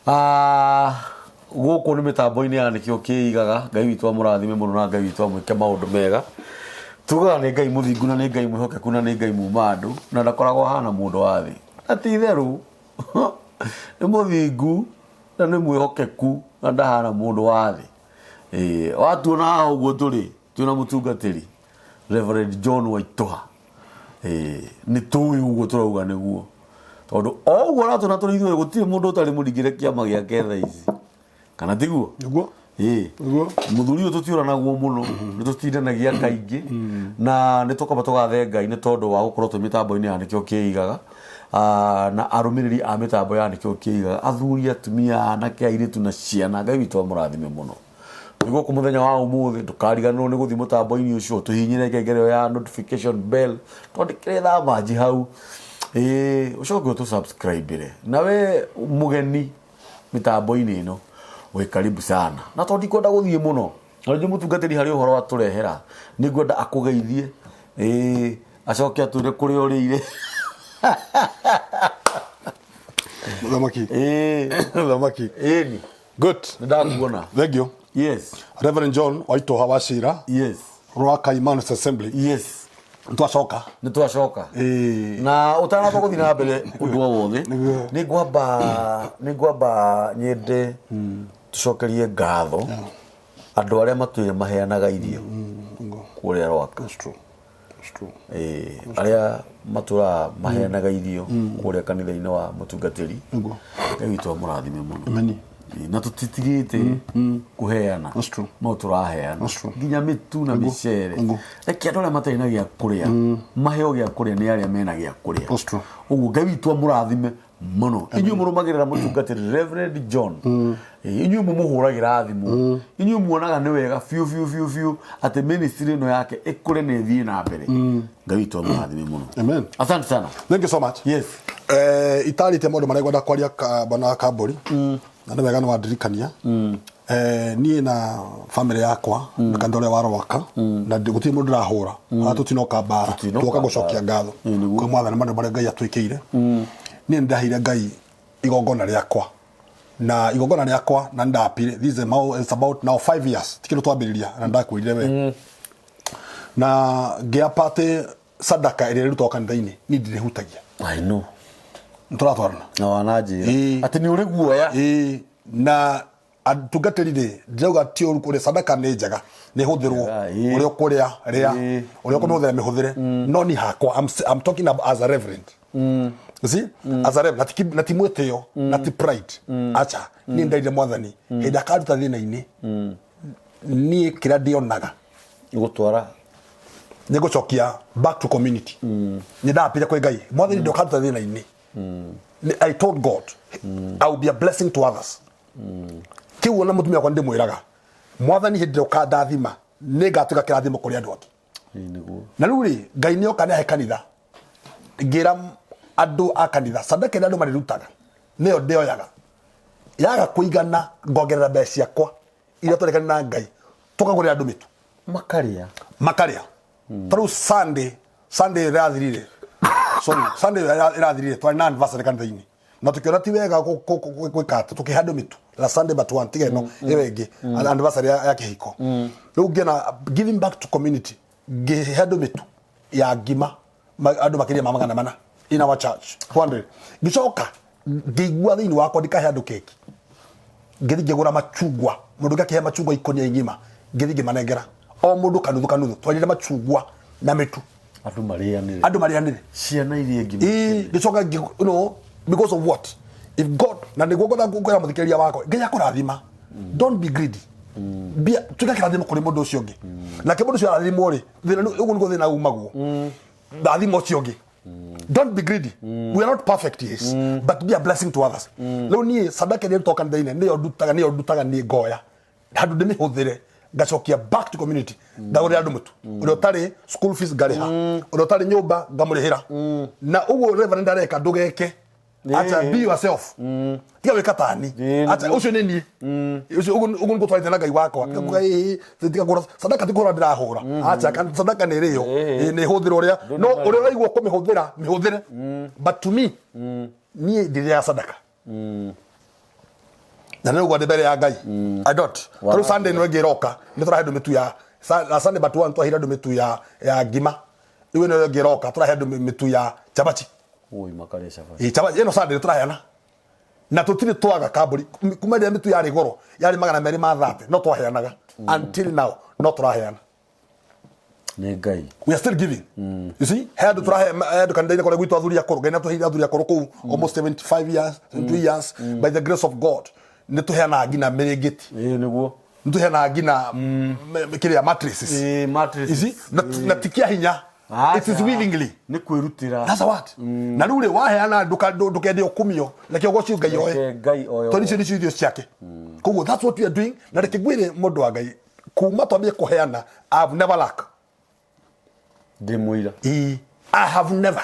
Ah, gũkũ nĩ mĩtambo-inĩ ya nĩkĩo kĩigaga. Ngai witũ amũrathime mũno na Ngai witũ amwĩke maũndũ mega. Tugaga nĩ Ngai mũthingu na nĩ Ngai mwĩhokeku na nĩ Ngai muma andũ na ndakoragwo ahana mũndũ wa thĩ. Na ti itherũ nĩ mũthingu na nĩ mwĩhokeku na ndahana mũndũ wa thĩ. Ĩĩ, watuona haha ũguo tũrĩ, twĩna mũtungatĩri Reverend John Waitũha. Ĩĩ, nĩ tũĩ ũguo tũrauga nĩguo. Tondũ o ũguo ũratũona tũrĩ ithuĩ gũtirĩ mũndũ ũtarĩ mũringĩre kĩama gĩake thaa ici. Kana tiguo? Nĩguo. Ĩĩ. Nĩguo. Mũthuri ũyũ tũtiũranagwo mũno, nĩ tũtindanagia kaingĩ na nĩ tũkamba tũgathe Ngai nĩ tondũ wa gũkorwo twĩ mĩtambo-inĩ ya nĩkĩo kĩigaga. Ah, na arũmĩrĩri a mĩtambo ya nĩkĩo kĩigaga, athuri, atumia, anake, airĩtu na ciana. Ngai witũ amũrathime mũno. Twĩ gũkũ mũthenya wa ũmũthĩ ndũkariganĩrwo nĩ gũthiĩ mũtambo-inĩ ũcio ũtũhihinyĩre ngengere ĩyo ya notification bell twandĩkĩre thamanji hau ĩĩ ũcoke ũtũ subscribe nawe mũgeni mĩtambo-inĩ ĩno wĩ karibu sana na tondũ ndikwenda gũthiĩ mũno na rĩngĩ mũtungatĩri harĩ ũhoro atũrehera nĩ ngwenda akũgeithie ĩĩ acoke atwĩre kũrĩa ũrĩire. Mũthamaki. Ĩĩ. Mũthamaki. Ĩni. Good. Nĩ ndakuona. Thank you. Yes. Reverend John Waitoha wa Cira. Yes. Rwaka Emmanuel Assembly. Yes. Nĩtwacoka. Nĩ twacoka. Ĩĩ. Na ũtanamba gũthiĩ na mbere ũndũ o wothe Nĩguo. nĩ ngwamba nyende tũcokerie ngatho andũ arĩa matũire maheanaga irio kũrĩa Rwaka. That's true. That's true. Ĩĩ, arĩa matũraga maheanaga irio kũrĩa kanitha-inĩ wa mũtungatĩri. Nĩguo. Ngai witũ amũrathime mũno. Amen. Ĩĩ, na tũtitigĩte kũheana. That's true. No tũraheana. That's true. Nginya mĩtu na mĩcere. Nĩguo. Reke andũ arĩa matarĩ na gĩa kũrĩa maheo gĩa kũrĩa nĩ arĩa mena gĩa kũrĩa. That's true. Ũguo Ngai witũ amũrathime mũno. Inyuĩ mũrũmagĩrĩra mũtungatĩri Reverend John. Ĩĩ, inyuĩ mũmũhũragĩra thimũ. Inyuĩ muonaga nĩ wega biũ biũ biũ biũ atĩ ministry ĩno yake ĩkũre na ĩthiĩ na mbere. Ngai witũ amũrathime mũno. Amen. Asante sana. Thank you so much. Yes. Itarĩte maũndũ marĩa ngwenda kwaria bwana Kambũri na nĩ wega nĩ wandirikania. Niĩ na family yakwa na kanitha ũrĩa wa Rwaka na gũtirĩ mũndũ ndĩrahũra haha tũtinoka mbara. Tũtinoka Tuoka mbara. gũcokia ngatho Ĩĩ, nĩguo. kwĩ mwathani maũndũ marĩa Ngai atwĩkĩire. Niĩ nĩ ndaheire Ngai igongona rĩakwa na igongona rĩakwa na nĩndapire. This is about, it's about now 5 years ti kĩndũ twambĩrĩria na ndakwĩrire we na ngĩapa atĩ sadaka ĩrĩa ĩrutagwo kanitha-inĩ niĩ ndirĩhutagia. I know. Nĩtũratwarana. Na wananjĩra Ĩĩ. atĩ nĩ ũrĩ guoya. Ĩĩ, na atungatĩri rĩ, ndirauga ti ũru kũrĩa sadaka nĩ njega nĩ hũthĩrwo. Njega, ĩĩ. Ũrĩa ũkũrĩa rĩa, Ĩĩ. ũrĩa ũkũmĩhũthĩra mĩhũthĩre, no ni hakwa I'm talking about as a reverend. You see? As a reverend, na ti mwĩtĩo na ti pride, acha. Niĩ ndaire mwathani hĩndĩ akaruta thĩna-inĩ niĩ kĩrĩa ndĩonaga gũtwara nĩ ngũcokia back to community. Nĩ ndapire kwĩ Ngai mwathani ndokaruta thĩna-inĩ. I told God I will be a blessing to others. Kĩu ona mũtumia wakwa ndĩmwĩraga mwathani hĩndĩ ĩrĩa ũkandathima nĩ ngatuĩka kĩrathimo kũrĩ andũ angĩ. Ĩĩ, nĩguo. Na rĩu rĩ, Ngai nĩ oka nĩ ahe kanitha, ngĩra andũ a kanitha sadaka ĩrĩa andũ marĩrutaga nĩyo ndĩoyaga, yaga kũigana ngongerera mbeca ciakwa iria twarĩkana na Ngai tũkagũrĩra andũ mĩtu. Makarĩa. Makarĩa. Ta rĩu Sunday ĩrathirire, sorry, Sunday ĩrathirire twarĩ na anniversary kanitha-inĩ na tũkĩona ti wega gwĩka atĩ tũkĩhe andũ mĩtu la Sunday but one tiga ĩno ĩyo ĩngĩ anniversary ya kĩhiko. Rĩu ngĩona giving back to community, ngĩhe andũ mĩtu ya ngima andũ makĩria ma 400 in our church, 400. Ngĩcoka ngĩigua thĩinĩ wakwa ndikahe andũ keki, ngĩthiĩ ngĩgũra machungwa, mũndũ ũngĩ akĩhe machungwa ikũnia igima, ngĩthiĩ ngĩmanengera o mũndũ kanuthu kanuthu, twarire machungwa na mĩtu. Andũ marĩanĩre. Andũ marĩanĩre. Ciana iria ngima. Ĩĩ, ngĩcoka because of what if God na nĩguo ngwenda kwĩra mũthikĩrĩria wakwa, Ngai akũrathima, don't be greedy. Bia tuĩka kĩrathimo kũrĩ mũndũ ũcio ũngĩ, nake mũndũ ũcio arathimwo rĩ, thĩna ũguo nĩguo thĩna umagwo ndathima ũcio ũngĩ. Don't be greedy. We are not perfect, yes, but be a blessing to others. Rĩu niĩ sadaka ĩrĩa ĩrutagwo kanitha-inĩ nĩyo ndutaga niĩ ngoya handũ ndĩmĩhũthĩre ngacokia back to community, ngagũrĩra andũ mũtu, ũrĩa ũtarĩ school fees ngarĩha, ũrĩa ũtarĩ nyũmba ngamũrĩhĩra. Na ũguo reverend areka ndũgeke. Acha, be yourself, tiga gwĩka tani. Acha, ũcio nĩ niĩ ũcio. Ũguo ũguo nĩguo twarĩte na Ngai wakwa. Tiga kuga, "Ĩĩ, tiga kũhũra sadaka, ti kũhũra ndĩrahũra." Acha, sadaka nĩ ĩrĩo. Ĩĩ, nĩ ĩhũthĩrwo ũrĩa no ũrĩa ũraigua kũmĩhũthĩra mĩhũthĩre, but to me niĩ ndirĩaga sadaka. Na nä ndä mbere ya Ngai, I don't. Tarä u Sunday no ĩngĩ ĩroka nä tå rahe andå mä tu ya na Sunday but one twaheire andå mä tu ya ngima. Rä u ä no ĩngĩ ĩroka tå rahe andå mä tu ya cabaci. Oi, makarĩa cabaci. Ĩ, cabaci ĩno Sunday nĩ tũraheana na tũtirĩ twaga kambũri. Kuma rĩrĩa mĩtu yarĩ goro, yarĩ 230, no twaheanaga. Until now no tũraheana. Nĩ Ngai. We are still giving. You see, he andũ tũrahe, he andũ kanitha-inĩ kũrĩa gwitũ, athuri akũrũ. Ngai nĩatũheire athuri akũrũ kũu, almost 75 years, 72 years. By the grace of God nĩ tũheanaga nginya mĩrĩngĩti. Ĩĩ, nĩguo. Nĩ tũheanaga nginya kĩrĩa, mattresses. Ĩĩ, mattresses. You see, na ti kĩa hinya. It is Aca. willingly. Nĩ kwĩrutĩra. That's what. Na rĩu rĩ, waheana ndũkende ũkumio, reke ũgoci Ngai oe. Reke Ngai oe. Tondũ icio nĩcio irio ciake. Koguo that's what we are doing. Na reke ngwĩre, mũndũ wa Ngai, kuma twambie kũheana, I've never lack. Ndĩ mũira. Ĩĩ, I have never.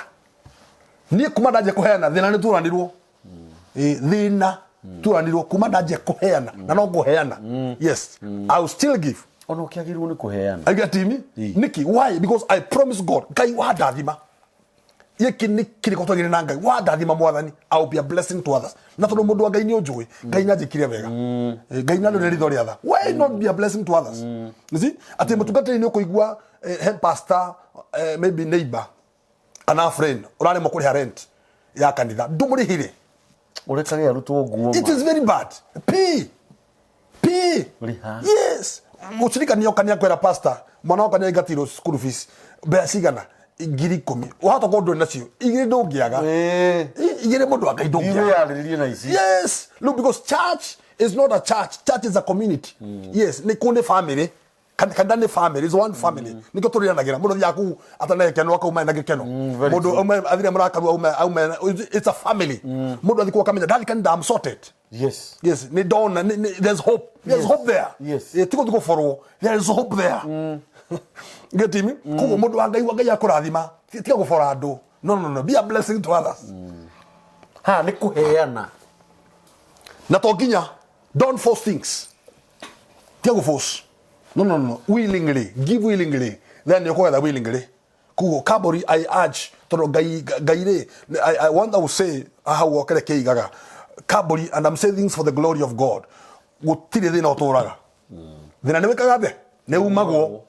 Niĩ kuma ndanjia kũheana, thĩna nĩ turanirwo. Ĩĩ, thĩna turanirwo kuma ndanjia kũheana, na no ngũheana. Yes, I will still give. Ona ũkĩagĩrĩirwo nĩ kũheana. I get me? Niki, why? Because I promise God, Ngai wandathima. Gĩkĩ nĩ kĩrĩko twagĩrĩire na Ngai. Wandathima Mwathani, I will be a blessing to others. Na tondũ mũndũ wa Ngai nĩ ũnjũĩ, Ngai nĩ anjĩkire wega. Ngai nĩ andũ ritho rĩa tha. Why not be a blessing to others? You see? Atĩ mũtungatĩri nĩ ũkũigua he pastor, maybe neighbor kana friend ũraremwo kũrĩha rent ya kanitha, ndũmũrĩhire. Ũrekage arutwo nguo. It is very bad. Pay. Pay. Rĩha. Yes. Mũcirika nĩ oka nĩ akwĩra, "Pastor, mwana wakwa nĩ aingatirwo school fees." Mbeca cigana? 10,000. Wahota korwo ndũrĩ nacio. Igĩrĩ ndũngĩaga. Ĩĩ. Igĩrĩ, mũndũ wa Ngai, ndũngĩaga. Wĩyarĩrĩrie na ici. Yes. Look, because church is not a church. Church is a community. Yes. Nĩ kũ nĩ family. Kanitha nĩ family, is one family. Nĩkĩo tũrĩanagĩra. Mũndũ athiaga kũu atana gĩkeno akauma ena gĩkeno. Very Mũndũ true. aume athire mũrakaru aume. It's a family. Mũndũ athiĩ kũu akamenya ndathi kanitha, I'm sorted. Yes, nĩ ndona there's hope. There's hope there. Ti gũthiĩ gũborwo. There is hope there. Get me? Koguo mũndũ wa Ngai akũrathima. Tiga gũbora andũ. No, no, no. Be a blessing to others. Ha nĩ kũheana. Na to nginya, don't force things. Tiga gũ force. No, no, no. Willingly. Give willingly. Then nĩ ũkũgetha willingly. Koguo kambũri, I urge, tondũ Ngai rĩ, I want I will say hau okere kĩigaga kambũri, and I'm saying things for the glory of God. Gũtirĩ thĩna ũtũraga. Thĩna nĩ wĩkaga atĩa? Nĩ umagwo.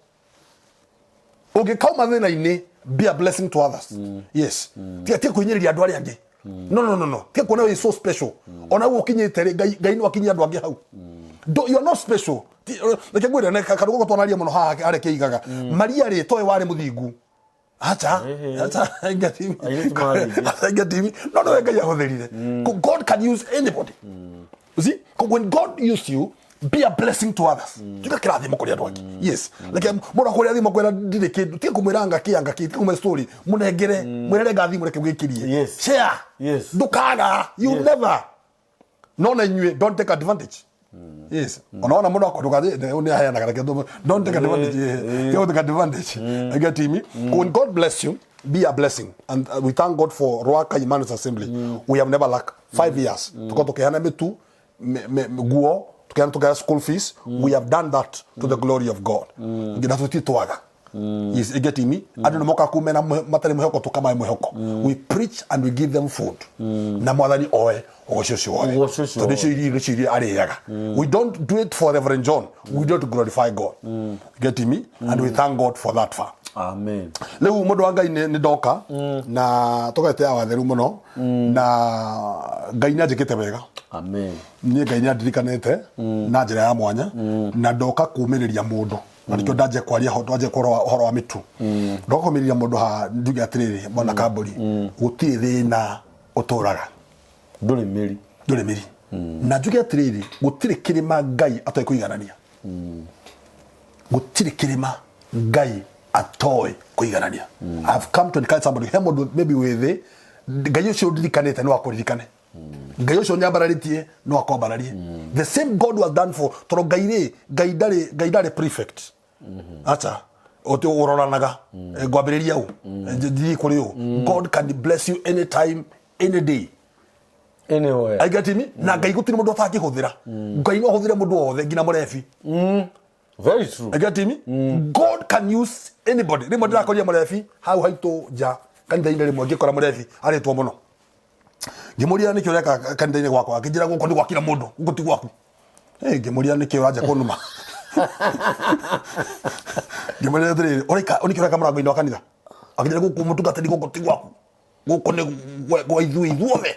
Ũngĩkauma thĩna-inĩ, be a blessing to others. Yes, tiga kũhinyĩrĩria andũ arĩa angĩ. No, no, no, no. Tiga kuona wĩ so special. Ona ũguo ũkinyĩte rĩ, Ngai no akinyie andũ angĩ hau. You are not special. Reke ngwĩre nĩ karugo goko twanaria mũno haha harĩa kĩigaga Maria rĩ, toĩ warĩ mũthingu. Acha, acha. Airĩtu marĩ aingĩ. Ngatimi no nĩwe Ngai ahũthĩrire. God can use anybody. You see, when God used you, be a blessing to others. Tuĩka kĩrathimo kũrĩ andũ angĩ. Yes, reke mũndũ akũrĩa thimũ akwĩra ndirĩ kĩndũ, tiga kũmwĩra anga kĩ anga kĩ, tiga kũmwĩra story, mũnengere, mwĩrere ngathimũ, reke gwĩkirie. Share. Ndũkaga. You never. No na inyuĩ, don't take advantage. Yes, onaona mũndũ akwa ndũgathiĩ nĩ aheanaga, reke don't take advantage. Don't take advantage. You get me? When God bless you, be a blessing. And we thank God for Ruaka Emmanuel Assembly. We have never lack. 5 years tuko tukiheana mĩtu, nguo, tukiheana school fees. We have done that to the glory of God na tũtirĩ twaga. Yes, you get me? Andũ nĩ mokaga kuu mena matarĩ mwĩhoko, tũkamahe mwĩhoko. We preach and we give them food na Mwathani oe ũgoci ũcio wothe. Ũgoci ũcio. Tondũ icio irio nĩcio iria arĩaga. We don't do it for Reverend John, we do it to glorify God. Get me? And we thank God for that far. Amen. Rĩu, mũndũ wa Ngai, nĩ ndoka na tũgetea watheru mũno na Ngai nĩ anjĩkĩte wega. Amen. Niĩ Ngai nĩ andirikanĩte na njĩra ya mwanya na ndoka kũmĩrĩria mũndũ, na nĩkĩo ndanjia kwaria ho, ndanjia kwaria ũhoro wa mĩtu. Ndoka kũmĩrĩria mũndũ haha njuge atĩrĩrĩ, bwana kambũri, gũtirĩ thĩna ũtũraga. Ndũrĩ mĩri. Ndũrĩ mĩri. Na njuge atĩrĩrĩ, gũtirĩ kĩrĩma Ngai atoĩ kũiganania. Gũtirĩ kĩrĩma Ngai atoĩ kũiganania. I've come to encourage somebody. He mũndũ maybe wĩ thĩ, Ngai ũcio ũndirikanĩte no akũririkane. Ngai ũcio nyambararĩtie no akwambararie. The same God was done for, tondũ Ngai rĩ, Ngai ndarĩ prefect. Acha ũtĩ ũroranaga, ngwambĩrĩria ũ, thiĩ kũrĩ ũ. God can bless you anytime, any day. Anywhere. I get me? Na Ngai gũtirĩ mũndũ atangĩhũthĩra. Ngai no ahũthĩre mũndũ wothe, nginya mũrebi. Very true. I get me? God can use anybody. Rĩmwe ndĩrakorire mũrebi hau haitũ nja kanitha-inĩ, rĩmwe ngĩkora mũrebi arĩtwo mũno. Ngĩmũria nĩkĩ ũreka kanitha-inĩ gwakwa, akĩnjĩra gũkũ nĩ gwa kila mũndũ, gũkũ ti gwaku. Eh, ngĩmũria nĩkĩ ũranja kũnuma. Ngĩmũria atĩrĩrĩ, ũreka nĩkĩ ũreka mũrango-inĩ wa kanitha? Akĩnjĩra gũkũ mũtungatĩri gũkũ ti gwaku, gũkũ nĩ gwa ithuĩ ithuothe,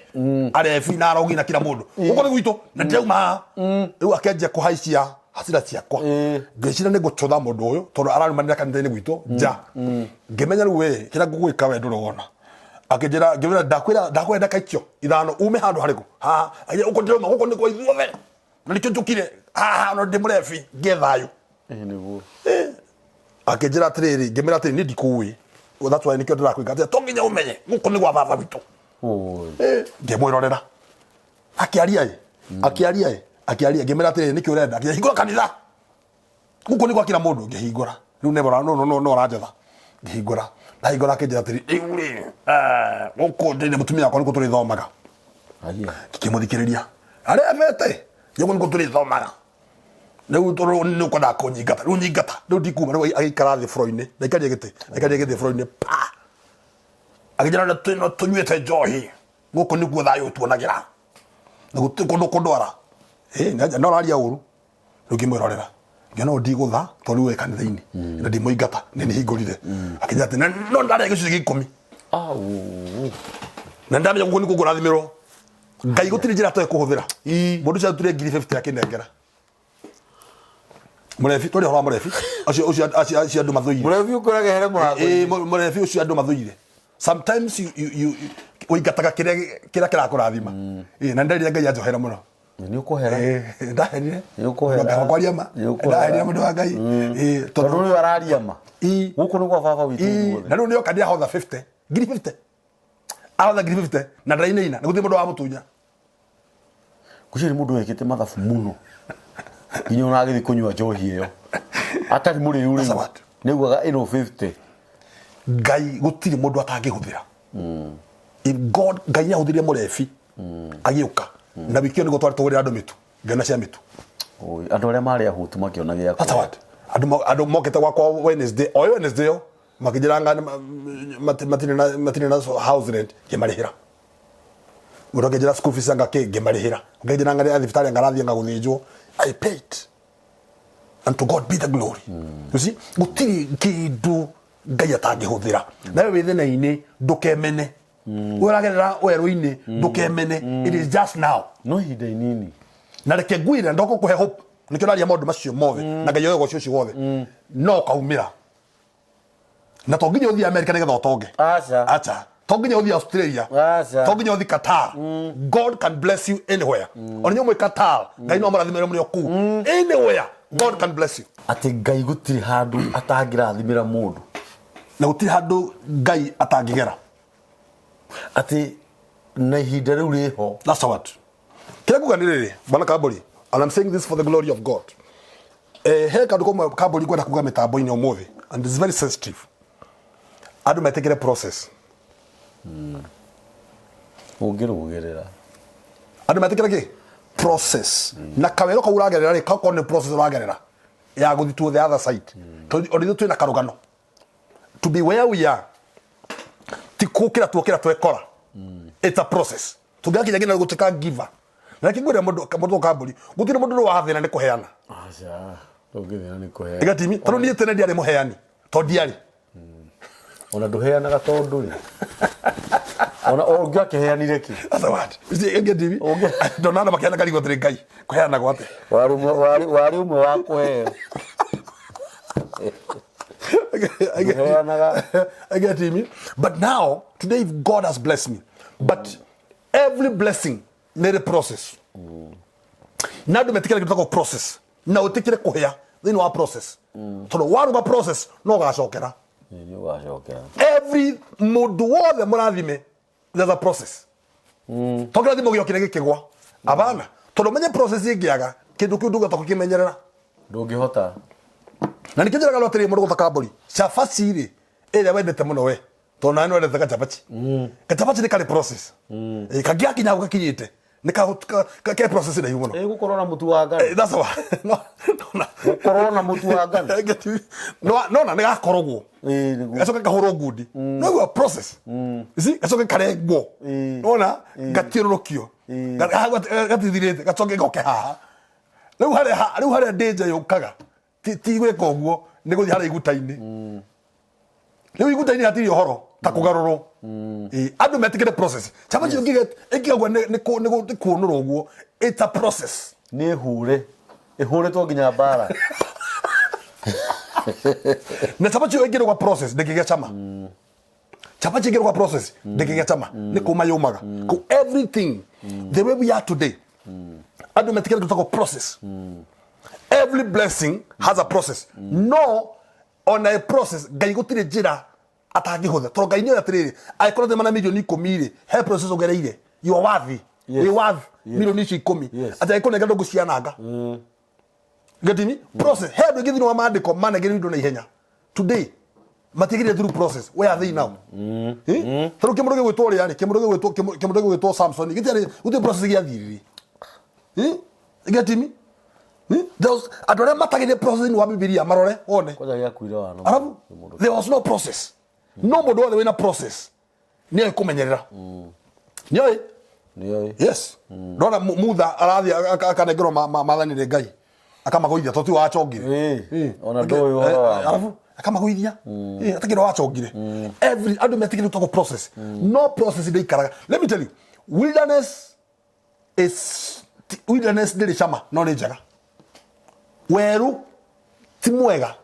arebi na arogi na kila mũndũ, gũkũ nĩ gwitũ na ndĩrauma haha. Rĩu akĩanjia kũhaicia hasira ciakwa. Ngĩciria nĩ ngũcũtha mũndũ ũyũ tondũ ararumanĩra kanitha-inĩ gwitũ nja. Ngĩmenya rĩu we kĩrĩa ngũgwĩka we ndũrĩ wona. Akĩnjĩra, ngĩmwĩra ndakwĩra ndakwĩra ndaka icio ithano ume handũ harĩkũ haha. Akĩnjĩra gũkũ ndĩrauma, gũkũ nĩ kwa ithuothe na nĩkĩo njũkire haha, no ndĩ mũrebi ngĩe thayũ. Ĩĩ nĩguo. Akĩnjĩra atĩrĩrĩ, ngĩmwĩra atĩrĩ, niĩ ndikũĩ, that's why nĩkĩo ndĩrakwĩka atĩ to nginya ũmenye gũkũ nĩ gwa baba witũ. Oi. Ngĩmwĩrorera akĩaria ĩ, akĩaria ĩ, akĩaria, ngĩmwĩra atĩrĩrĩ, nĩkĩ ũrenda? Akĩnjĩra hingũra kanitha, gũkũ nĩ gwa kila mũndũ. Ngĩhingũra rĩu nebora no no no no aranjetha. Ngĩhingũra, ndahingũra akĩnjĩra atĩrĩ, rĩu rĩ, gũkũ ndĩ na mũtumia wakwa nĩkuo tũrĩthomaga. Aya. Ngĩkĩmũthikĩrĩria arebete, gũkũ nĩkuo tũrĩthomaga, rĩu tondũ nĩ ũkwendaga kũnyingata, rĩu nyingata, rĩu ndikuma. Rĩu agĩikara thĩ floor-inĩ, ndaikaria gĩtĩ, aikaria gĩtĩ floor-inĩ pa, akĩnjĩra no tũnyuĩte njohi, gũkũ nĩkuo thayũ tuonagĩra na gũtirĩ kũndũ kũndwara. No ũraria ũru. Rĩu ngĩmwĩrorera ngĩona ũyũ ndigũtha tondũ rĩu e kanitha-inĩ na ndimũingata, nĩ nĩhingũrire. Akĩnjĩra atĩ no ndarĩa gĩcunjĩ gĩa 10. Au. Na ndamenya gũkũ nĩkuo ngũrathimĩrwo Ngai, gũtirĩ njĩra atoĩ kũhũthĩra. Mũndũ ũcio arutire ngiri 50 akĩnengera mũrebi, twarĩ ũhoro wa mũrebi ũcio, ũcio acio acio andũ mathũire. Mũrebi ũkũragehere mũrango. Ĩĩ, mũrebi ũcio andũ mathũire. Sometimes you ũingataga kĩrĩa kĩrĩa kĩrakũrathima. Ĩĩ, na ndarire Ngai anjohere mũno. Nĩ ũkũhera. Ĩĩ, ndaherire. Nĩ ũkũhera. Mũndũ wa kwaria ma. Nĩ ũkũhera. Ndaherire mũndũ wa Ngai. Ĩĩ, tondũ tondũ ũyũ araria ma. Ĩĩ. Gũkũ nĩ gwa baba witũ Ĩĩ, ithuothe. na rĩu nĩoka ndĩahotha 50 ngiri 50, ahotha ngiri 50 na ndarainaina nĩ gũtirĩ mũndũ wamũtunya. Ngwĩciria nĩ mũndũ wekĩte mathabu mũno nginya ona agĩthiĩ kũnyua njohi ĩyo atarĩ mũrĩu. That's rĩu what. Nĩaugaga ĩno 50. Ngai gũtirĩ mũndũ atangĩhũthĩra. If God, Ngai nĩ ahũthĩrire mũrebi agĩũka na wiki ĩyo nĩguo twarĩ tũgũrĩra andũ mĩtu, ngĩona cia mĩtu. Oi, andũ arĩa marĩ ahũtu makĩona gĩa That's what. Andũ mokĩte gwakwa Wednesday, o Wednesday ĩyo makĩnjĩra nga matirĩ na house rent, ngĩmarĩhĩra. Mũndũ akĩnjĩra school fees anga kĩ, ngĩmarĩhĩra. Ngĩnjĩra nga thibitarĩ anga arathiĩ anga gũthĩnjwo, I paid, and to God be the glory. You see, gũtirĩ kĩndũ Ngai atangĩhũthĩra. Nawe wĩ thĩna-inĩ, ndũkemene. We ũragerera werũ-inĩ, ndũkemene. It is just now. No ihinda inini. Na reke ngwĩre, ndoka kũhe hope, nĩkĩo ndaria maũndũ macio mothe, na Ngai oe ũgoci ũcio wothe no ũkaumĩra. Na to nginya ũthiĩ America nĩgetha ũtonge. Aca. Acha, to nginya ũthiĩ Australia. Aca. To nginya ũthiĩ Qatar. God can bless you anywhere. Ona inyuĩ mwĩ Qatar, Ngai no amũrathime mũrĩ o kũu. Anywhere God can bless you. Atĩ Ngai gũtirĩ handũ atangĩrathimĩra mũndũ. Na gũtirĩ handũ Ngai atangĩgera. Atĩ na ihinda rĩu rĩho. That's what kĩrĩa nguga nĩ rĩrĩ, bwana Kambũri, and I'm saying this for the glory of God. He kaũndũ kamwe Kambũri ngwenda kuga mĩtambo-inĩ ũmũthĩ, and it's very sensitive. Andũ metĩkĩre process. Ũngĩrũgĩrĩra. Andũ metĩkĩre kĩ process, na kawero kau ũragerera rĩ, kakorwo nĩ process ũragerera ya gũthiĩ to the other side, tondũ ona ithuĩ twĩna karũgano to be where we are. Ti kũkĩra tuokĩra twekora. It's a process tũngĩgakinya nginya gũtuĩka giver. Na reke ngwĩre mũndũ, mũndũ Kambũri, gũtirĩ mũndũ ũrĩ wathĩna nĩ kũheana. Aca, ndũngĩthĩna nĩ kũheana. Ĩgatimi tondũ niĩ tene ndiarĩ mũheani, tondũ ndiarĩ. Ona ndũheanaga tondũ rĩ, ona ũngĩakĩheanire kĩ? That's what. You see, ĩngĩ ndimi ndona andũ makĩheana ngarigwo atĩrĩ, Ngai kũheanagwo atĩa? Warĩ ũmwe wa kũheo. Ndũheanaga. I get me? But now, today, if God has blessed me, but every blessing nĩ process. Na andũ metikĩre kĩndũ gĩtagwo process, na ũtĩkĩre kũhĩa thĩinĩ wa process, tondũ waruga process no ũgacokera. Nĩ ũgacokera. Every mũndũ wothe mũrathime, there's a process. To kĩrathimo gĩokire gĩkĩgwa abana, tondũ menye process ĩngĩaga kĩndũ kĩu ndũngĩhota gũkĩmenyerera. Ndũngĩhota. Na nĩkĩo njĩraga andũ atĩrĩ, mũndũ gũta Kambũri, cabaci rĩ, ĩrĩa wendete mũno we, tondũ nawe nĩwendete gacabaci, gacabaci nĩ karĩ process. Kangĩgakinya hau gakinyĩte nĩ ke process ndaihu mũno. Ĩgũkorwo na mũtu wa ngano. That's why. No, no. Nona. Gũkorwo na mũtu wa ngano. Nona nĩ gakorogwo. Ĩĩ, nĩguo. Gacoke kahũrwo ngundi. Noigua process. You see, gacoke karengwo. Ĩĩ. Nona gatiũrũrũkio. Ĩĩ. Gatithirĩte gacoke goke haha. Rĩu harĩa rĩu harĩa danger yũkaga ti gwĩka ũguo nĩ gũthiĩ harĩa iguta-inĩ. Rĩu iguta-inĩ hatirĩ ũhoro ta kũgarũrwo. Ĩĩ, andũ metĩkĩre process. Chapati ĩngĩgagua nĩ kũnũrwo ũguo. It's a process. Nĩ hure ĩhũrĩtwo nginya mbara. Na chapati ĩyo ĩngĩrũga process ndĩngĩgĩa cama. Chapati ĩngĩrũga process ndĩngĩgĩa cama, nĩ kũma yũmaga. Kũ everything the way we are today, andũ metĩkĩre gũtagwo process. Every blessing has a process. No ona a process Ngai gũtirĩ njĩra atangĩhũthĩra, tondũ Ngai nĩoĩ atĩrĩrĩ, angĩkorwo thĩma na 10,000,000 rĩ, he process ũgereire, you are worthy. Wĩ worth 10,000,000 icio. Atĩ angĩkũnengera ndũngũciananga. Getimi process. He andũ aingĩ thĩinĩ wa maandĩko manengerio indo na ihenya today matigereire through process. Where are they now? Eh? Tarĩu kĩmũndũ gĩgwĩtwo ũrĩa rĩ, kĩmũndũ gĩgwĩtwo Samson gĩtiarĩ, gũtirĩ process gĩathirire. Eh? Getimi. Eh? There was andũ arĩa matagereire process thĩinĩ wa Bibilia, marore wone. Kwanja gĩakuire wana. Arabu there was no process. No mũndũ wothe wĩna process nĩoĩ kũmenyerera, nĩoĩ. Nĩoĩ. Yes, ndona Mutha arathiĩ akanengerwo maathani nĩ Ngai, akamagũithia to ti wacongire. Ĩĩ, ona ndũĩ ũhoro wamo. Arabu akamagũithia. Atakĩrĩ wacongire. Every andũ metĩkĩre gũtagwo process, no process ndĩikaraga. Let me tell you, wilderness is wilderness ndĩrĩ cama, no nĩ njega. Werũ ti mwega.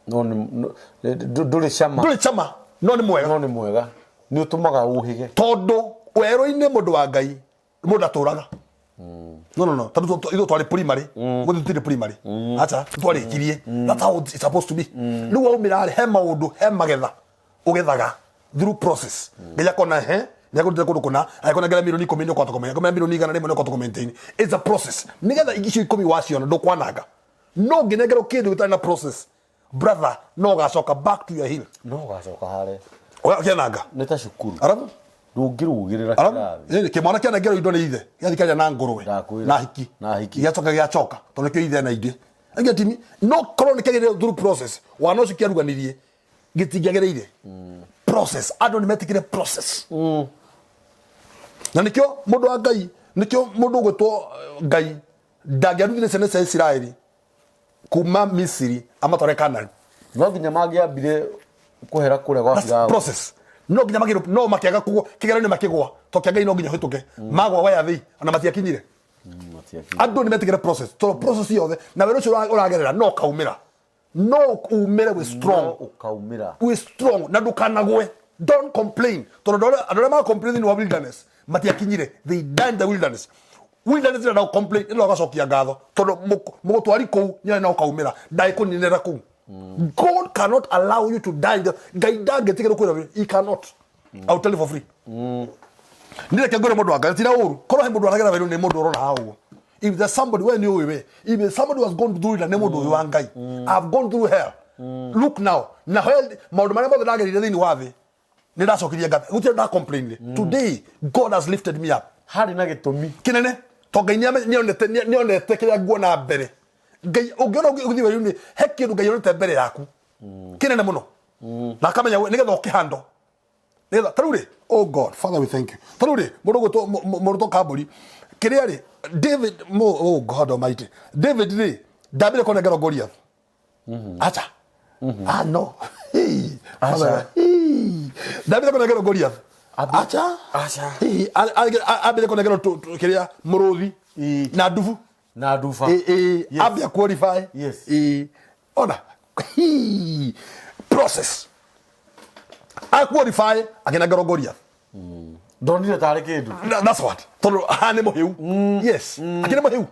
No ndũrĩ cama. Ndũrĩ cama, no nĩ mwega. No nĩ mwega, nĩ ũtũmaga ũhĩge. Tondũ werũ-inĩ, mũndũ wa Ngai, mũndũ atũraga. No, no, no, tondũ ithuĩ twarĩ primary, gũthiĩ tũtirĩ primary, acha twarĩkirie. That's how it's supposed to be. Rĩu waumĩra rĩ, he maũndũ, he magetha ũgethaga through process. Ngai akona he nĩakũrutĩte kũndũ kũna, agĩkũnengera 10,000,000 nĩ ũkũhota kũmenya, kũmenya 100,000,000 nĩ ũkũhota kũ-maintain. It's a process nĩgetha icio 10 waciona ndũkwananga. No ũngĩnengerwo kĩndũ gĩtarĩ na process, brother, no ũgacoka back to your hill. No ũgacoka harĩa. Ũgakĩananga. Nĩ ta cukuru. Arabu ndũngĩrũgĩrĩra Arabu kĩrathi. ĩĩ, kĩmwana kĩanengerwo indo nĩ ithe gĩathiĩ kĩaria na ngũrwe. Ndakwĩra. Na hiki. Na hiki. Gĩacoka gĩacoka tondũ nĩkĩo ithe na ingĩ angĩ no korwo nĩ kĩagereire through process, wana ũcio kĩaruganirie gĩtingĩagereire process. Andũ nĩ metĩkĩre process. Na nĩkĩo mũndũ wa Ngai, nĩkĩo mũndũ ũgwĩtwo Ngai ndangĩarutire ciana cia Isiraeli kuma Misiri amatware Kanani. No nginya mangĩambire kũhera kũrĩa gwa That's Firaũni. process. No nginya magĩrwo, no makĩaga kũgwa kĩgeranio, makĩgwa to kĩa Ngai no nginya ũhĩtũke. Magwa waya thĩ ona matiakinyire. Matiakinyire. Andũ nĩ metĩkĩre process, tondũ process yothe na wĩra ũcio ũragerera no ũkaumĩra, no umĩre wĩ strong. No ũkaumĩra. Wĩ strong na ndũkanagwe. Don't complain, tondũ andũ arĩa ma complain thĩinĩ wa wilderness matiakinyire. They died in the wilderness. Wilderness ĩrenda complain, ĩrenda ũgacokia ngatho, tondũ mũgũtwari kũu nĩarĩ na ũkaumĩra ndagĩkũninĩra kũu. God cannot allow you to die in the Ngai ndangĩtigĩra kwĩra, he cannot. I will tell you for free. Ndireke ngwĩre, mũndũ wa Ngai, tira ũru korwo he mũndũ aragera werũ nĩ mũndũ ũrona haha ũguo. If there's somebody we nĩ ũĩ we, if there's somebody who has gone through it, nĩ mũndũ ũyũ wa Ngai. I've gone through hell. Look now, na hell, maũndũ marĩa mothe ndagereire thĩinĩ wa thĩ, nĩ ndacokirie ngatho, gũtirĩ nda complain. Today God has lifted me up. Harĩ na gĩtũmi. Kinene, to Ngai nĩonete kĩrĩa nguona mbere. Ngai ũngĩona ũgĩthiĩ werũ-inĩ, he kĩndũ Ngai onete mbere yaku kĩnene mũno na akamenya nĩgetha ũkĩhando, nĩgetha tarĩu rĩ, oh God Father, we thank you. Tarĩu rĩ, mũndũ ũgwĩtwo mũrutwo kambũri kĩrĩa rĩ, David mo, oh God Almighty, David rĩ, ndambire kũnengerwo Goliath. Acha, ah no. Hey, Father, hey. Ndambire kũnengerwo Goliath. Acha. Aca. Hey, ambire kũnengerwo kĩrĩa, mũrũthi na ndubu. Na nduba. Ambia qualify. Ona hii, process a qualify akinengerwo Goliath. Ndonire tarĩ kĩndũ. That's what, tondu haha nĩ mũhĩu. Yes, akĩrĩ mũhĩu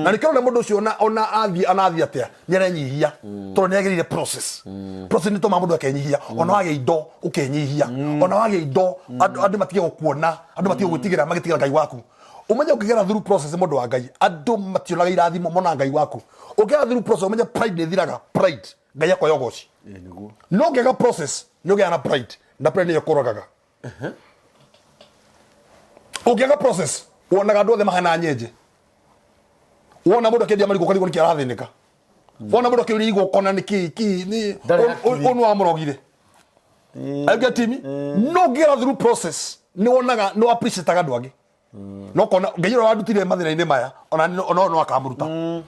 na nĩkĩo ona mũndũ ũcio ona athiĩ anathiĩ atĩa nĩ arenyihia, tondũ nĩ agereire process. Process nĩ tũmaga mũndũ akenyihia. Ona wagĩa indo ũkenyihia, ona wagĩa indo andũ matige gũkuona, andũ matige gwĩtigĩra, magĩtigĩra Ngai waku. Ũmenye ũkĩgera through process, mũndũ wa Ngai, andũ mationaga irathimo, mona Ngai waku. Ũkĩgera through process, ũmenye pride nĩ ĩthiraga. Pride, Ngai akoya ũgoci. Ĩĩ, nĩguo. No ũngĩaga process, nĩ ũgĩaga na pride, na pride nĩyo ĩkũragaga. Ũngĩaga process, wonaga andũ othe mahana nyenje. Wona mũndũ akĩendia marigũ, ũkarigwo nĩkĩ arathĩnĩka. Wona mũndũ akĩũria igũkona nĩ kĩ kĩ nĩ Ndarĩ hakiri. ũnũ wamũrogire. Are you getting me? No ngĩgera through process nĩ wonaga nĩ appreciate andũ angĩ. No kona Ngai ũrĩa wandutire mathĩna-inĩ maya ona ona no akamũruta.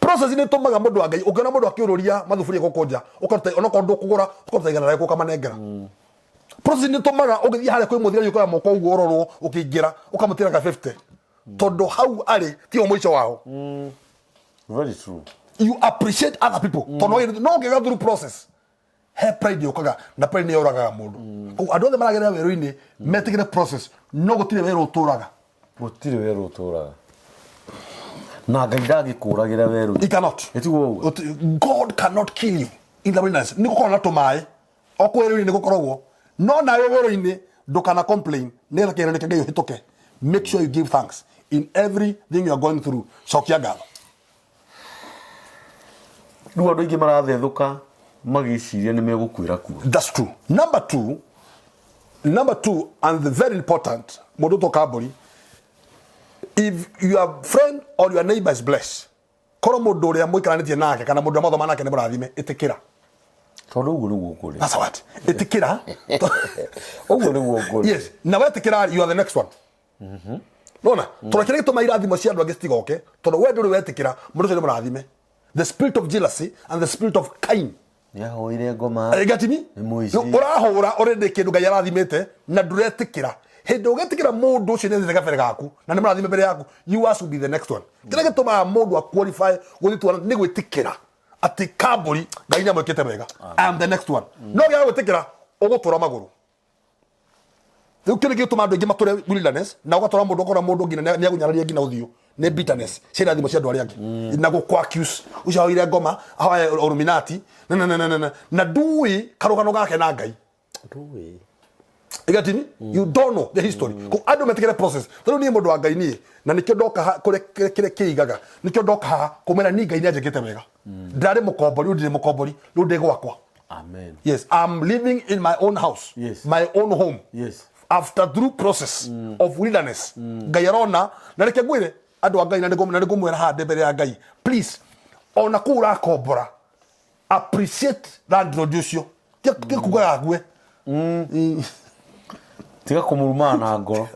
Process nĩ ĩtũmaga mũndũ wa Ngai ũngĩona mũndũ akĩũrũria mathuburia gũkũ nja ũkaruta onokorwo ndũkũgũra ũkaruta igana rĩaku ũkamanengera. Process nĩ ĩtũmaga ũgĩthiĩ harĩa kwĩ mũthigari ũkoya moko ũguo ũrorwo ũkĩingĩra ũkamũtĩra ga 50 tondũ hau arĩ tiho mũico wao. Very true. You appreciate other people tondũ no ũngĩga through process he pride yũkaga na pride nĩ yũragaga mũndũ. Koguo andũ othe maragerera werũ-inĩ metĩkĩre process, no gũtirĩ werũ ũtũraga. Gũtirĩ werũ ũtũraga na Ngai ndangĩkũragĩra werũ. He cannot. Ĩtiguo ũguo. God cannot kill you in the wilderness. Nĩ gũkorwo na tũmaĩ o kũ werũ-inĩ nĩ gũkoragwo no nawe werũ-inĩ ndũkana complain nĩgetha kĩgeranio kĩa Ngai ũhĩtũke. Make sure you give thanks in everything you are going through. Cokia ngatho. Rĩu andũ aingĩ marathethũka magĩciria nĩ megũkuĩra kuo. That's true. Number two, and the very important, mũndũ to kambũri, if your friend or your neighbor is blessed, korwo mũndũ ũrĩa mũikaranĩtie nake kana mũndũ ũrĩa mwathoma nake nĩ mũrathime, ĩtĩkĩra. Tondũ ũguo nĩguo kũrĩ. That's what. Ĩtĩkĩra. Ũguo nĩguo kũrĩ. Yes. Na wetĩkĩra, you are the next one. Nona, tondũ kĩrĩa gĩtũma irathimo cia andũ angĩ citigoke, tondũ we ndũrĩ wetĩkĩra, mũndũ ũcio nĩ mũrathime. The spirit of jealousy and the spirit of Cain. Nĩ ahoire ngoma. Gatimi Nĩ mũici. Ũrahũra ũrĩ kĩndũ Ngai arathimĩte na ndũretĩkĩra. Hĩndĩ ũgĩtĩkĩra mũndũ ũcio nĩ athiĩte kabere gaku na nĩ mũrathime mbere yaku, you are should be the next one. Kĩrĩa gĩtũmaga mũndũ a qualify gũthiĩ tuona nĩ gwĩtĩkĩra atĩ kambũri Ngai nĩ amwĩkĩte wega, I am the next one. No gĩa gwĩtĩkĩra ũgũtũra magũrũ. Rĩu kĩrĩa gĩtũma andũ aingĩ matũre wilderness na ũgatwara mũndũ ũkona mũndũ nginya nĩ agũnyararia nginya ũthiũ nĩ bitterness cia irathimo cia andũ arĩa angĩ na gũkũ accuse ũcio ahoire ngoma ahoya Illuminati na na na na na na na ndui karũgano gake na Ngai. Ndũĩ. Igatini you don't know the history. Ko andũ metikĩre process. Tondũ niĩ mũndũ wa Ngai niĩ na nĩkĩo ndoka kũrĩa kĩrĩa kĩigaga nĩkĩo ndoka haha kũmera niĩ Ngai nĩanjĩkĩte wega. Ndarĩ mũkombori, rĩu ndirĩ mũkombori, rĩu ndĩ gwakwa. Amen. Yes, I'm living in my own house. My own home. After through process of wilderness. Ngai arona na reke ngwire andũ a Ngai na nĩngũmwĩra haha ndĩ mbere ya Ngai. Please, ona kũu ũrakombora appreciate landlord ũcio. Tiga kuga yague. Tiga kũmũrumaa na ngoro.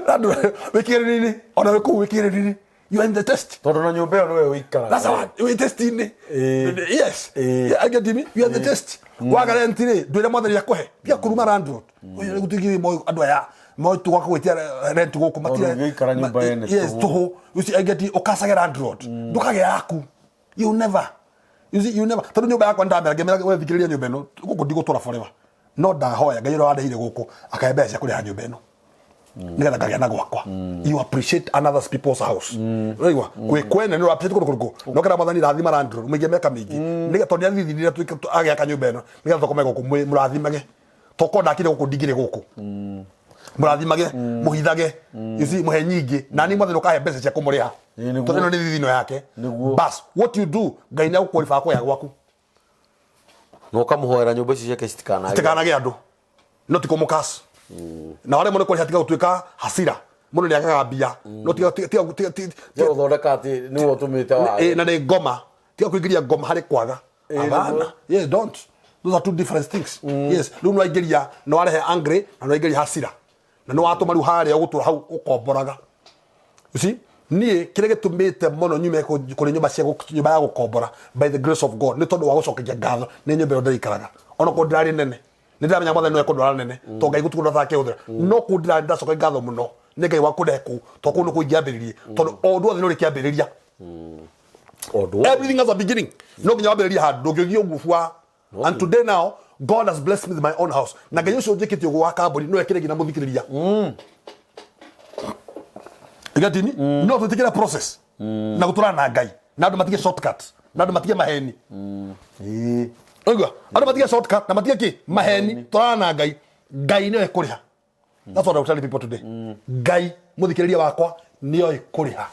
Landlord wĩ kĩgeranio-inĩ, ona wĩ kũu wĩ kĩgeranio-inĩ. You are in the test. Tondũ na nyũmba ĩyo nĩwe ũikaraga. That's how we test-inĩ. Yes. Eh. I get me. You are in the test. Waga rent rĩ, ndwĩre mwathani akũhe. Tiga kũruma landlord. Ũyũ gũtigiri moĩ andũ aya moĩ tu gwaka gwĩtia rent gũkũ Tondũ ũngĩikara nyũmba ene Yes, tũhũ. tũhũ. You see, I get it. Ũkacage landlord. Ndũkage yaku. You never. You see, you never. Tondũ nyũmba yakwa ndamera ngĩmera we thikĩrĩria nyũmba ĩno gũkũ ndigũtũra forever. No ndahoya Ngai ũrĩa wandehire gũkũ akahe mbeca cia kũrĩha nyũmba ĩno nigetha ngagĩa na gwakwa. You appreciate another people's house. Ũraigua kwĩ kwene nĩ appreciate kũndũ kũrĩkũ no kĩra mwathani rathima landlord mũingĩ mĩaka mĩingĩ nĩgetha tondũ nĩathithirire agĩaka nyũmba ĩno nĩgetha tũkome gũkũ mũrathimage toko ndakire gũkũ ndingĩrĩ gũkũ mũrathimage mũhithage, you see, mũhe nyingĩ na niĩ mwathani ũkahe mbeca cia kũmũrĩha. Ĩĩ, nĩguo. Tondũ ĩno nĩ thithino yake. Nĩguo. Bas, what you do, Ngai nĩ agũqualify kũgĩa gwaku. Na ũkamũhoera nyũmba icio ciake citikanagĩe. Citikanagĩe andũ no ti kũmũkas na waremwo nĩ kũrĩha tiga gũtuĩka hasira mũndũ nĩ agaga mbia no tiga tiga tiga tiga tiga Tiga gũthondeka atĩ nĩwe ũtũmĩte wage. Na nĩ ngoma tiga kũingĩria ngoma harĩ kwaga. Hapana. Nĩguo. Yes, don't. Those are two different things. Yes, rĩu nĩ waingĩria nĩ warehe angry na nĩ waingĩria hasira na nĩ watũma rĩu harĩa ũgũtũra hau ũkomboraga. You see, niĩ kĩrĩa gĩtũmĩte mũno nyume kũrĩ nyũmba cia nyũmba ya gũkombora, by the grace of God, nĩ tondũ wa gũcokeria ngatho nĩ nyũmba ĩyo ndĩraikaraga ona korwo ndĩrarĩ nene nĩ ndĩramenya mwathani nĩwe kũndwara nene tondũ Ngai gũtukũ ndatakĩhũthĩra no kũu ndĩrarĩ ndacokeria ngatho mũno nĩ Ngai wa kũndehe kũu tondũ kũu nĩ kũu ingĩambĩrĩrie tondũ o ũndũ wothe nĩ ũrĩ kĩambĩrĩria. Ũndũ wothe. Everything has a beginning. No nginya wambĩrĩrie handũ ndũngĩthiĩ ũguo bua. And today now God has blessed me with my own house na Ngai ũcio ũnjĩkĩte ũguo wa kambuni no ekĩre nginya mũthikĩrĩria igatini no twĩtĩkĩre process na gũtũrana na Ngai na andũ matige shortcut na andũ matige maheni. Ũigua andũ matige shortcut na matige kĩ maheni tũrana na Ngai. Ngai nĩoĩ kũrĩha. That's what I will tell people today. Ngai mũthikĩrĩria wakwa nĩoĩ kũrĩha.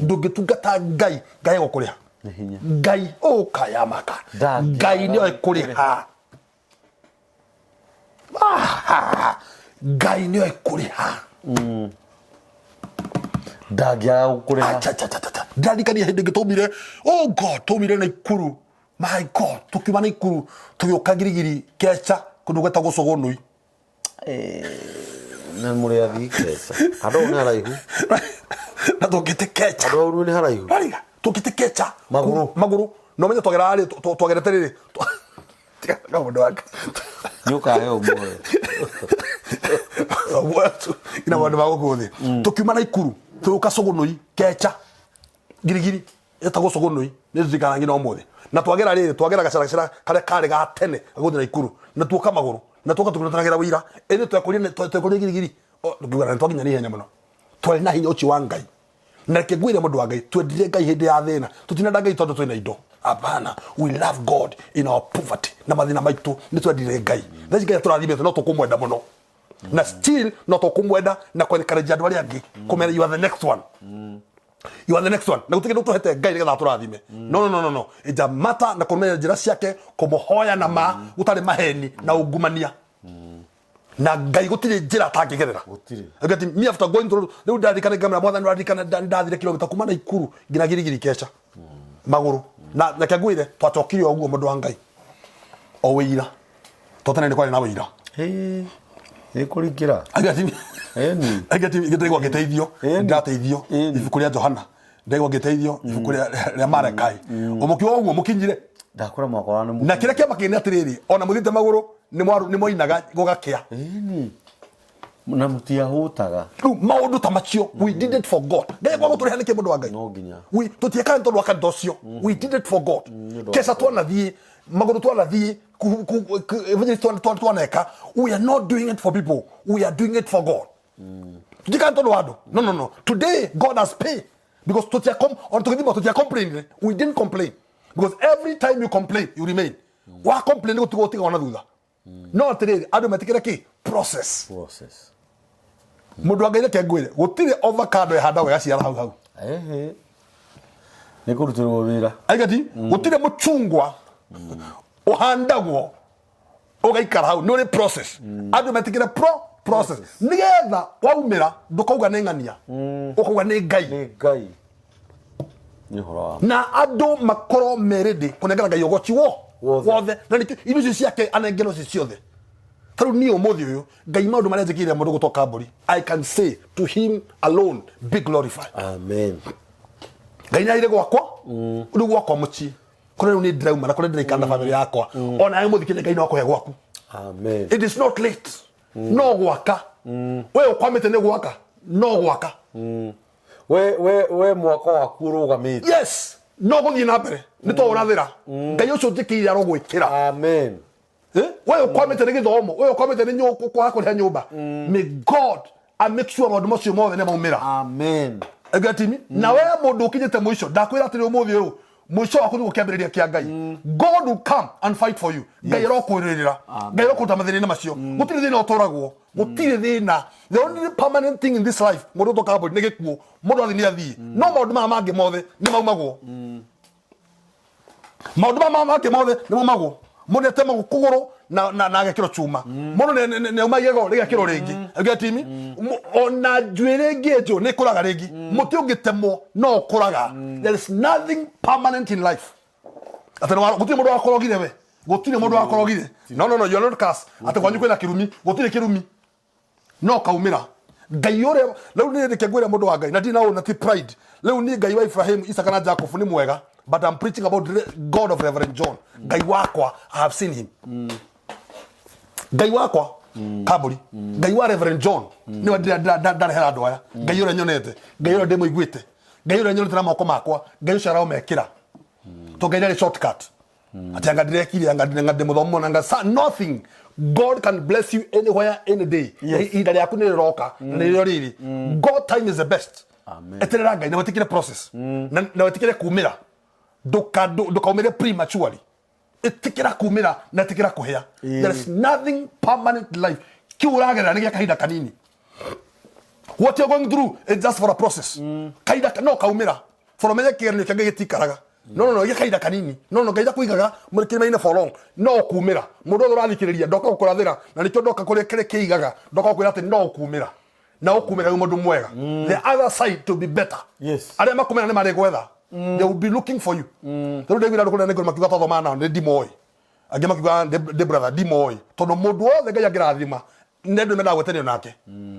Ndũngĩtungata Ngai, Ngai egũkũrĩha. Nĩ hinya. Ngai ũkayamaka. Ndangĩaga Ngai nĩoĩ kũrĩha. Ah, Ngai nĩoĩ kũrĩha. Ndangĩaga gũkũrĩha. Acha, cha, cha, cha, cha. Ndirarikania hĩndĩ ĩngĩ twaumire, oh God, twaumire Naikuru, my God, tũkiuma Naikuru tũgĩũka Girigiri Kecha kũndũ gwetagwo Cũgũnũi. Na mũrĩ athii Kecha. Andũ au nĩ haraihu. Na tũkĩte Kecha. Andũ au nĩ haraihu. Rariga, tũkĩte Kecha. Magũrũ. Magũrũ. Na ũmenye twageraga rĩ, twagerete rĩrĩ. Tiga kaũndũ wake. Nĩ ũkaheo muoyo. Ina maũndũ ma gũkũ thĩ. Tũkiuma Naikuru tũgĩũka Cũgũnũi Kecha Girigiri ĩtagwo Cũgũnũi nĩ ndirikanaga nginya ũmũthĩ. Na twagera rĩrĩ, twagera gacĩra karĩa karĩ ga tene ga gũthiĩ Naikuru na tuoka magũrũ na tuoka tũkĩrutanagĩra ũira ĩndĩ twekorire twekorire Girigiri tũkiuga na nĩtwakinya na ihenya mũno. Twarĩ na hinya ũcio wa Ngai. Na reke ngwĩre mũndũ wa Ngai, twendire Ngai hĩndĩ ya thĩna. Tũtinenda Ngai tondũ twĩna indo. Hapana, we love God in our poverty. Na mathĩna maitũ nĩ twendire Ngai. Thaa ici Ngai atũrathimĩte no tũkũmwenda mũno. Na still no tũkũmwenda na kũ encourage andũ arĩa angĩ kũmera you are the next one. You are the next one. Na gũtirĩ kĩndũ tũhete Ngai nĩgetha atũrathime. No, no, no, no, no. It's a matter na kũmenya njĩra ciake, kũmũhoya na ma, gũtarĩ maheni na ungumania. Na Ngai gũtirĩ njĩra atangĩgerera. Gũtirĩ. Agati me after going through rĩu ndarikana ngamera mwathani ndarikana ndathire kilomita kuma Naikuru nginya Girigiri Kecha magũrũ na reke ngwĩre twacokire o ũguo mũndũ wa Ngai o wĩira to tene nĩ kwarĩ na wĩira. Ĩĩ. Nĩ kũringĩra. Agati Ĩni. Agati ndĩraigua ngĩteithio. Ĩni. Ndĩrateithio Ĩni. ibuku rĩa Johana ndĩraigua ngĩteithio ibuku rĩa Marakai ũmũkiuga ũguo mũkinyire. Ndakũra mwaka wa nĩ Na kĩrĩa kĩama kĩnene atĩrĩrĩ ona mũthiĩte magũrũ nĩ mwainaga gũgakĩa. Ĩni. Na mũtiahũtaga. Rĩu maũndũ ta macio we did it for God. Ngai kwa gũtũrĩha nĩkĩ mũndũ wa Ngai? No nginya. We tũtiekaga nĩ tondũ wa kanitha ũcio. We did it for God. Keca twanathiĩ magũrũ twanathiĩ evangelist twaneka we are not doing it for people. We are doing it for God. Tũtiekaga nĩ tondũ wa andũ. No, no, no. Today God has paid because tũtia on tũgĩthima tũtia complain. We didn't complain because every time you complain you remain. Wa complain gũtigwo ũtigagwo na thutha. No atĩrĩrĩ andũ metĩkĩre kĩ process. Process. Mũndũ wa Ngai reke ngwĩre gũtirĩ avocado ĩhandagwo ĩgaciara hau hau. Ehe. Nĩ kũrutĩrwo wĩra. Aigati gũtirĩ mũchungwa ũhandagwo ũgaikara hau nĩ ũrĩ process. Andũ metĩkĩre process nĩgetha waumĩra ndũkauga nĩ ng'ania ũkauga nĩ Ngai. Nĩ Ngai. Nĩ ũhoro wa Na andũ makorwo me ready kũnengera Ngai ũgoci wo Wothe. wothe na nĩkĩo indo icio ciake anengerwo ci ciothe. Ta rĩu niĩ ũmũthĩ ũyũ Ngai maũndũ marĩa njĩkĩire mũndũ gũtoka mbũri I can say to him alone be glorified. Amen. Ngai nĩ aire gwakwa rĩu gwakwa mũciĩ kũrĩa rĩu nĩ ndĩrauma na kũrĩa ndĩraikara na bamĩrĩ yakwa ona we mũthikĩrĩria Ngai no akũhe gwaku. Amen. It is not late. No gwaka we ũkwamĩte nĩ gwaka no gwaka. We mwako waku ũrũgamĩte. Yes, no gũthiĩ na mbere nĩ to ũrathĩra Ngai ũcio njĩkĩire arogwĩkĩra. Amen. We ũkwamĩte nĩ gĩthomo, we ũkwamĩte nĩ kwaga kũrĩha nyũmba, may God a make sure maũndũ macio mothe nĩ maumĩra. Amen. Gatimi na we mũndũ ũkinyĩte mũico ndakwĩra atĩrĩ ũmũthĩ ũyũ mũico waku nĩguo kĩambĩrĩria kĩa Ngai. God will come and fight for you. Ngai arokwĩrĩrĩra, Ngai arokũruta mathĩna-inĩ macio. Gũtirĩ thĩna ũtũragwo, gũtirĩ thĩna. The only permanent thing in this life mũndũ ũtokaga mbũri nĩ gĩkuũ. Mũndũ athiĩ nĩ athiĩ, no maũndũ maya mangĩ mothe nĩ maumagwo. Maũndũ maya mangĩ mothe nĩ maumagwo. Mũndũ nĩ atemagwo kũgũrũ na agekĩrwo cuma. Mũndũ nĩ auma igego rĩgekĩrwo rĩngĩ. Getimi ona njuĩrĩ ĩngĩenjwo nĩ ĩkũraga rĩngĩ. Mũtĩ ũngĩtemwo no ũkũraga. There is nothing permanent in life. Atĩ gũtirĩ mũndũ wakorogire we. Gũtirĩ mũndũ wakorogire. No, no, no, you are not cursed. Atĩ kwanyu kwĩna kĩrumi. Gũtirĩ kĩrumi. No kaumĩra. Ngai ũrĩa rĩu niĩ reke ngwĩre mũndũ wa Ngai na ndirĩ na ũũ na ti pride. Rĩu niĩ Ngai wa Ibrahim, Isaka na Jacob nĩ mwega but I'm preaching about the God of Reverend John. Ngai wakwa, I have seen him. Ngai wakwa Kambũri, Ngai wa Reverend John nĩwe ndarehera andũ aya. Ngai ũrĩa nyonete, Ngai ũrĩa ndĩmũiguĩte, Ngai ũrĩa nyonete na moko makwa, Ngai ũcio aromekĩra. To Ngai ndarĩ shortcut. Ati anga ndirekire, anga ndĩ mũthomo, anga nothing. God can bless you anywhere any day. Ihinda rĩaku nĩ rĩroka na nĩrĩo rĩrĩ. God time is the best. Amen. Eterera Ngai na wĩtĩkĩre process na wĩtĩkĩre kumĩra. Ndũkaumĩre prematurely. Ĩtĩkĩra kumĩra na ĩtĩkĩra kũhĩa. There is nothing permanent in life. Kĩu ũragerera nĩ gĩa kahinda kanini. What you're going through is just for a process. Kahinda no kaumĩra. For ũmenye kĩgeranio kĩa Ngai gĩtikaraga. No, no, no, gĩa kahinda kanini. No, no, Ngai ndakũigaga mũrĩ kĩrĩma-inĩ for long. No ũkumĩra. Mũndũ wothe ũrathikĩrĩria ndoka gũkũrathĩra na nĩkĩo ndoka kũrĩa kĩrĩa kĩigaga. Ndoka gũkwĩra atĩ no ũkumĩra. Na ũkumĩra wĩ mũndũ mwega. The other side to be better. Arĩa makumena nĩ marĩgwetha. They will be looking for you. Rĩu ndaiguire andũ kũrĩa nĩ makiuga twathoma nao nĩ ndimoĩ. Angĩ makiuga ndĩ brother ndimoĩ. Tondũ mũndũ wothe Ngai angĩrathima nĩ andũ mendaga gwetanio nake.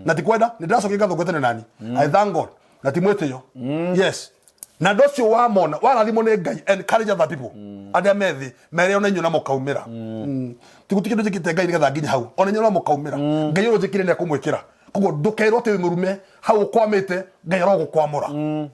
Na ti kwenda nĩ ndĩracokia ngatho gwetanio nani. I thank God. Na ti mwĩtĩo. Yes. Na andũ acio wamona warathimwo nĩ Ngai, encourage other people. Arĩa me thĩ mere ona inyuĩ na mũkaumĩra. Ti gũtirĩ kĩndũ njĩkĩte Ngai nĩgetha nginye hau. Ona inyuĩ no mũkaumĩra. Ngai ũrĩa ũnjĩkire nĩ ekũmwĩkĩra. Koguo ndũkerwo atĩ wĩ mũrume hau ũkwamĩte Ngai arogũkwamũra.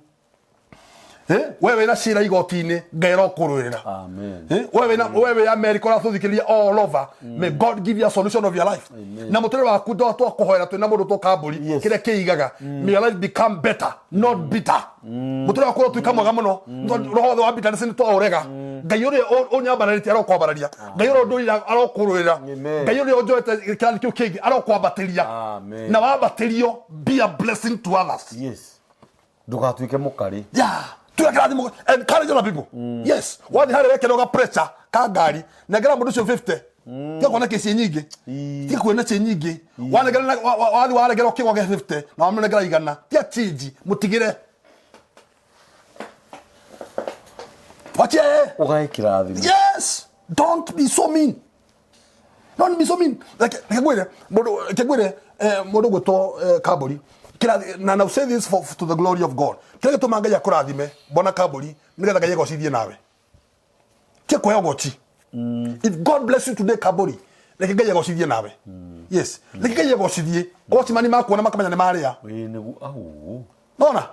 Eh, we wĩna cira igoti-inĩ Ngai arokũrũĩrĩra. Amen. Eh, we wĩna we wĩ America ũratũthikĩrĩria all over. May God give you a solution of your life. Na mũtũrĩre waku ndo twakũhoera twĩna mũndũ tũkambũri kĩrĩa kĩigaga. May your life become better, not bitter. Mũtũrĩre waku ũrotuĩka mwega mũno. Tondũ roho wothe wa bitterness nĩ twaũrega. Ngai ũrĩa ũnyambararĩtie arokwambararia. Ngai ũrĩa ũndũire arokũrũĩrĩra. Amen. Ngai ũrĩa ũnjoete kĩrathi kĩu kĩngĩ arokwambatĩria. Amen. Na wambatĩrio be a blessing to others. Yes. Ndũgatuĩke mũkarĩ. Yeah, tuya kĩrathimo, encourage other people. Yes, wathiĩ harĩa wekĩrwo ga pressure ka ngari, nengera mũndũ ũcio 50. Tiga kuona kĩci nyingĩ. Tiga kuona ciĩ nyingĩ. Wanengera wathiĩ waregera kĩgwa gĩa 50 na wamũnengera 100. Tiga change, mũtigĩre. Wache. Ũgae kĩrathimo. Yes, don't be so mean. Don't be so mean. Reke ngwĩre, mũndũ reke ngwĩre mũndũ gwĩtwo Kambũri. Kĩrathi na now say this for to the glory of God. Kĩrĩa gĩtũmaga Ngai akũrathime bwana Kambũri nĩgetha Ngai agocithie nawe. Ti kũheo goci. If God bless you today Kambũri, reke Ngai agocithie nawe. Yes. Reke Ngai agocithie. Watchman makuona makamenya nĩ marĩa. Ĩĩ nĩguo au. Nona?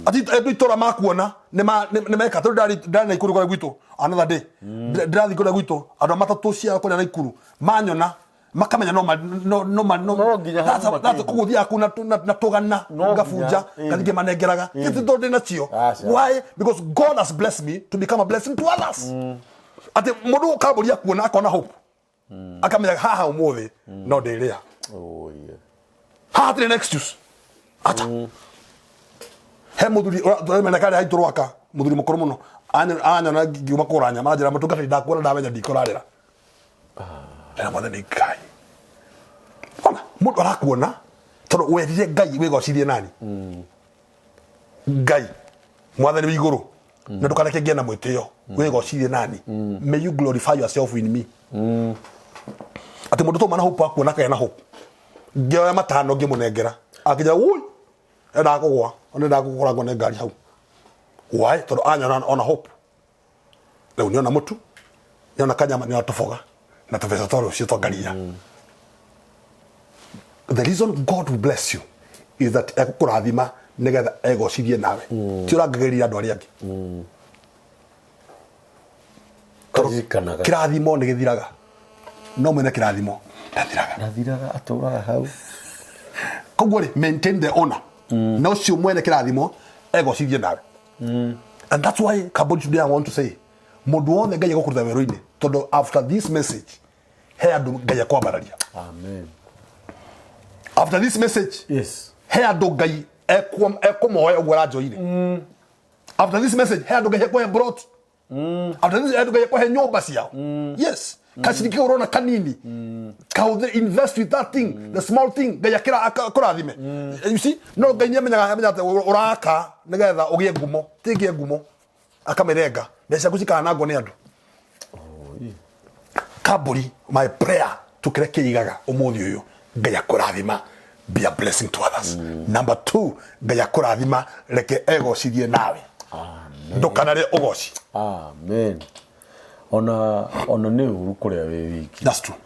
Ati andũ itũra makuona nĩ meka tondũ ndarĩ Naikuru kũrĩa gwitũ another day. Ndĩrathiĩ kũrĩa gwitũ andũ a matatũ cia kũrĩa Naikuru manyona makamenya no ma- no no ma- no No nginya hauma that's kĩndũ. koguo thiaga kũu na tũgana No nginya, ngabunja ngathiĩ ngĩmanengeraga. Ti tondũ ndĩ nacio. Aca. Why? Because God has blessed me to become a blessing to others. Atĩ mũndũ ũkambũria kuona akona hope. Akamenya haha ũmũthĩ no ndĩrĩa. Oh yeah. Haha hatirĩ na excuse. Acha. He mũthuri ũramenya karĩa haitũ rwaka mũthuri mũkũrũ mũno anyona ngiuma kũgũra nyama anjĩra mũtungatĩri ndakuona ndamenya ndikũrarĩra. Ndĩra mwathani Ngai. Ona mũndũ arakuona tondũ werire Ngai wĩgocithie nani? Ngai mwathani wa igũrũ na ndũkareke ngĩe na mwĩtĩo wĩgocithie nani? May you glorify yourself in me. Atĩ mũndũ tũma na hope akuona akagĩa na hope. Ngĩoya matano ngĩmũnengera akĩnjĩra wui endaga kũgwa ona endaga kũgũrangwo nĩ ngari hau. Why? Tondũ anyona ona hope. Rĩu nĩona mũtu, nĩona kanyama, nĩona tũboga na tũbeca twa rũciũ twa ngaria. The reason God will bless you is that ekũkũrathima nĩgetha egocithie nawe. Ti ũrangagĩrĩria andũ arĩa angĩ. Karirikanaga. Kĩrathimo nĩ gĩthiraga. No mwene kĩrathimo ndathiraga. Ndathiraga atũraga hau. Koguo rĩ, maintain the honor. Na ũcio mwene kĩrathimo egocithie nawe. And that's why Kamboni today I want to say mũndũ wothe Ngai egũkũruta werũ-inĩ tondũ after this message he andũ Ngai ekwambararia. Amen. After this message Yes. he andũ Ngai ekũmoya ũguo aranjoire. After this message he andũ Ngai ekũhe broti. After this he andũ Ngai ekũhe nyũmba ciao. Yes. Kaciriki kau ũrona kanini kahũthĩre, invest with that thing, the small thing Ngai akĩra akũrathime. You see, no Ngai nĩ amenyaga amenya atĩ ũraka nĩgetha ũgĩe ngumo, ti ngĩe ngumo akamĩrenga mbeca ciaku cikanangwo nĩ andũ. Kambũri, my prayer tukĩrĩa kĩigaga ũmũthĩ ũyũ Ngai akũrathima, be a blessing to others. Number two, Ngai akũrathima reke egocithie nawe. Ndũkanarĩe ũgoci. Amen. Ona nĩ ũru kũrĩa wĩ wiki. That's true.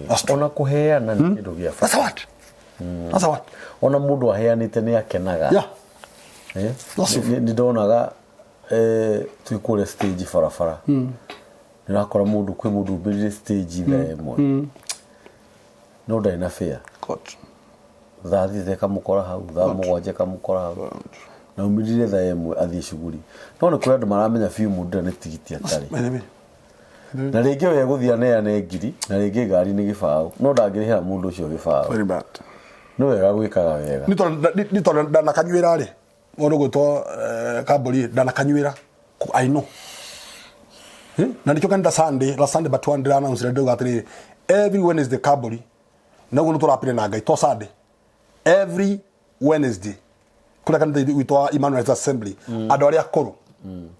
That's true. Ona kũheana nĩ kĩndũ gĩa That's bata. a what? That's a what? Ona mũndũ aheanĩte nĩ akenaga. Yeah. That's Nĩ ndonaga twĩ kũrĩa stage barabara. Nĩ ũrakora mũndũ kwĩ mũndũ umbĩrire stage thaa 1. No ndarĩ na fare. God. Thaa 6 ĩkamũkora hau, thaa 7 ĩkamũkora hau. Na umĩrire thaa 1 athiĩ cuguri. No nĩ kũrĩ andũ maramenya biũ mũndũ ũrĩa nĩ tigiti atarĩ. Anyway. Na rĩngĩ we egũthiĩ aneane ngiri, na rĩngĩ ngari nĩ gĩbaũ. No ndangĩrĩhĩra mũndũ ũcio gĩbaũ. Very bad. Nĩ wega gwĩkaga wega. Nĩ tondũ ndanakanyuĩra rĩ, mũndũ gwĩtwo Kambũri ndanakanyuĩra. I know. Na nĩkĩo kanitha Sunday, last Sunday but one ndĩra announce ndauga atĩrĩrĩ, every Wednesday Kambũri, na ũguo nĩ tũrapire na Ngai to Sunday. Every Wednesday kũrĩa kanitha witũ wa Emmanuel's Assembly, andũ arĩa akũrũ,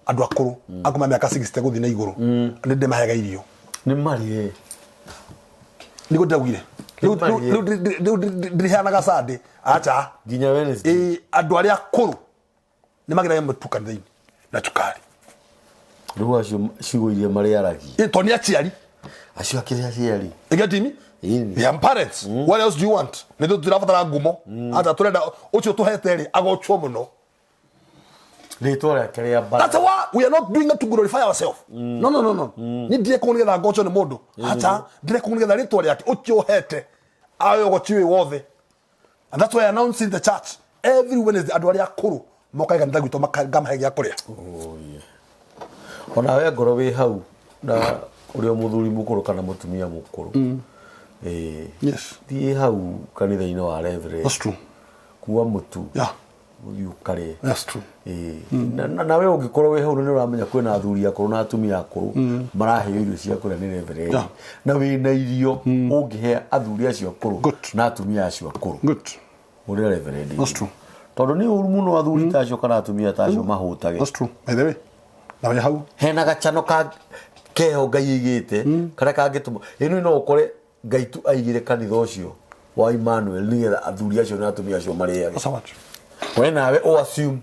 andũ akũrũ akuma mĩaka 60 gũthiĩ na igũrũ, nĩ ndĩmaheaga irio. Nĩ marĩe. Nĩguo ndĩraugire. Rĩu- Nĩ marĩe. Rĩu ndĩrĩheanaga Sunday, acha. Nginya Wednesday. Ĩĩ, andũ arĩa akũrũ nĩ magĩraga mũtu kanitha-inĩ na cukari. Rĩu acio ciugo iria marĩaragia. Ĩ, tondũ nĩ aciari. Acio akĩrĩ aciari. You get me? Ĩni. They are parents. What else do you want? Nĩ tũtirabatara ngumo. Ata tũrenda ũcio tũhete rĩ agocwo mũno. Rĩtwa rĩake rĩa mbara. That's why we are not doing it to glorify ourselves. No, no, no, no. Ni ndire kũu nĩgetha ngocwo nĩ mũndũ. Acha, ndire kũu nĩgetha rĩtwa rĩake ũcio ũhete awe ũgoci wĩ wothe. And that's why I announce in the church every Wednesday andũ arĩa akũrũ mokaga kanitha gwitũ ngamahe gĩa kũrĩa. Oh, yeah. Ona we ngoro wĩ hau na ũrĩ o mũthuri mũkũrũ kana mũtumia mũkũrũ. Ĩĩ. Yes. Thiĩ hau kanitha-inĩ wa Reverend. That's true. Kua mũtu. Yeah. Ũthiĩ ũkarĩe. That's true. Ĩĩ. Na we ũngĩkorwo wĩ hau na nĩ ũramenya kwĩna athuri akũrũ na atumia akũrũ maraheo irio cia kũrĩa nĩ reverend na wĩna irio ũngĩhe athuri acio akũrũ Good. na atumia acio akũrũ. Good. Ũrĩa reverend. That's true. Tondũ nĩ ũru mũno athuri ta acio kana atumia ta acio mahũtage. That's true. By the way, na wĩ hau. Hena gacano ka keho Ngai aigĩte karĩa kangĩtũma ĩno no ũkore Ngai tu aigire kanitha ũcio wa Emmanuel nĩgetha athuri acio na atumia acio marĩage. That's what. We nawe o assume.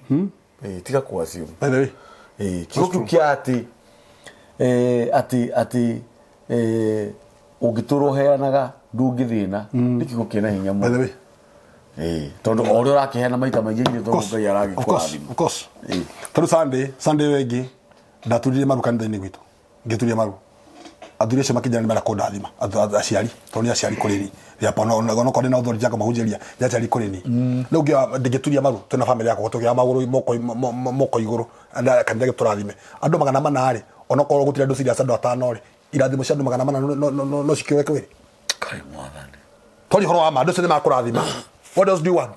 Tiga ku assume. By the way. Kiugo kĩu kĩa atĩ atĩ ũngĩtũra ũheanaga ndũngĩthĩna nĩ kiugo kĩna hinya By the mũno. way. Tondũ o ũrĩa ũrakĩheana maita maingĩ nginya tondũ Ngai Of course, aragĩkũrathima. of course. Tarĩu Sunday ĩyo ĩngĩ ndaturirie maru kanitha-inĩ gwitũ, ngĩturia maru, athuri acio makĩnjĩra nĩ mera kũndathima, aciari, tondũ nĩ aciari kũrĩ ni onokorwo ndĩ na authority ya kũmahunjĩria, nĩ aciari kũrĩ ni. Rĩu ndingĩturia maru twĩna famĩlĩ yakwa, tũkĩoya magũrũ moko igũrũ kanitha gĩtũrathime andũ 400 rĩ, onokorwo gũtirĩ andũ serious andũ 5 rĩ, irathimo cia andũ 400 no cikĩoe kwĩrĩ. Kai mwathani. Twaria ũhoro wa ma, andũ acio nĩ makũrathima. What else do you want?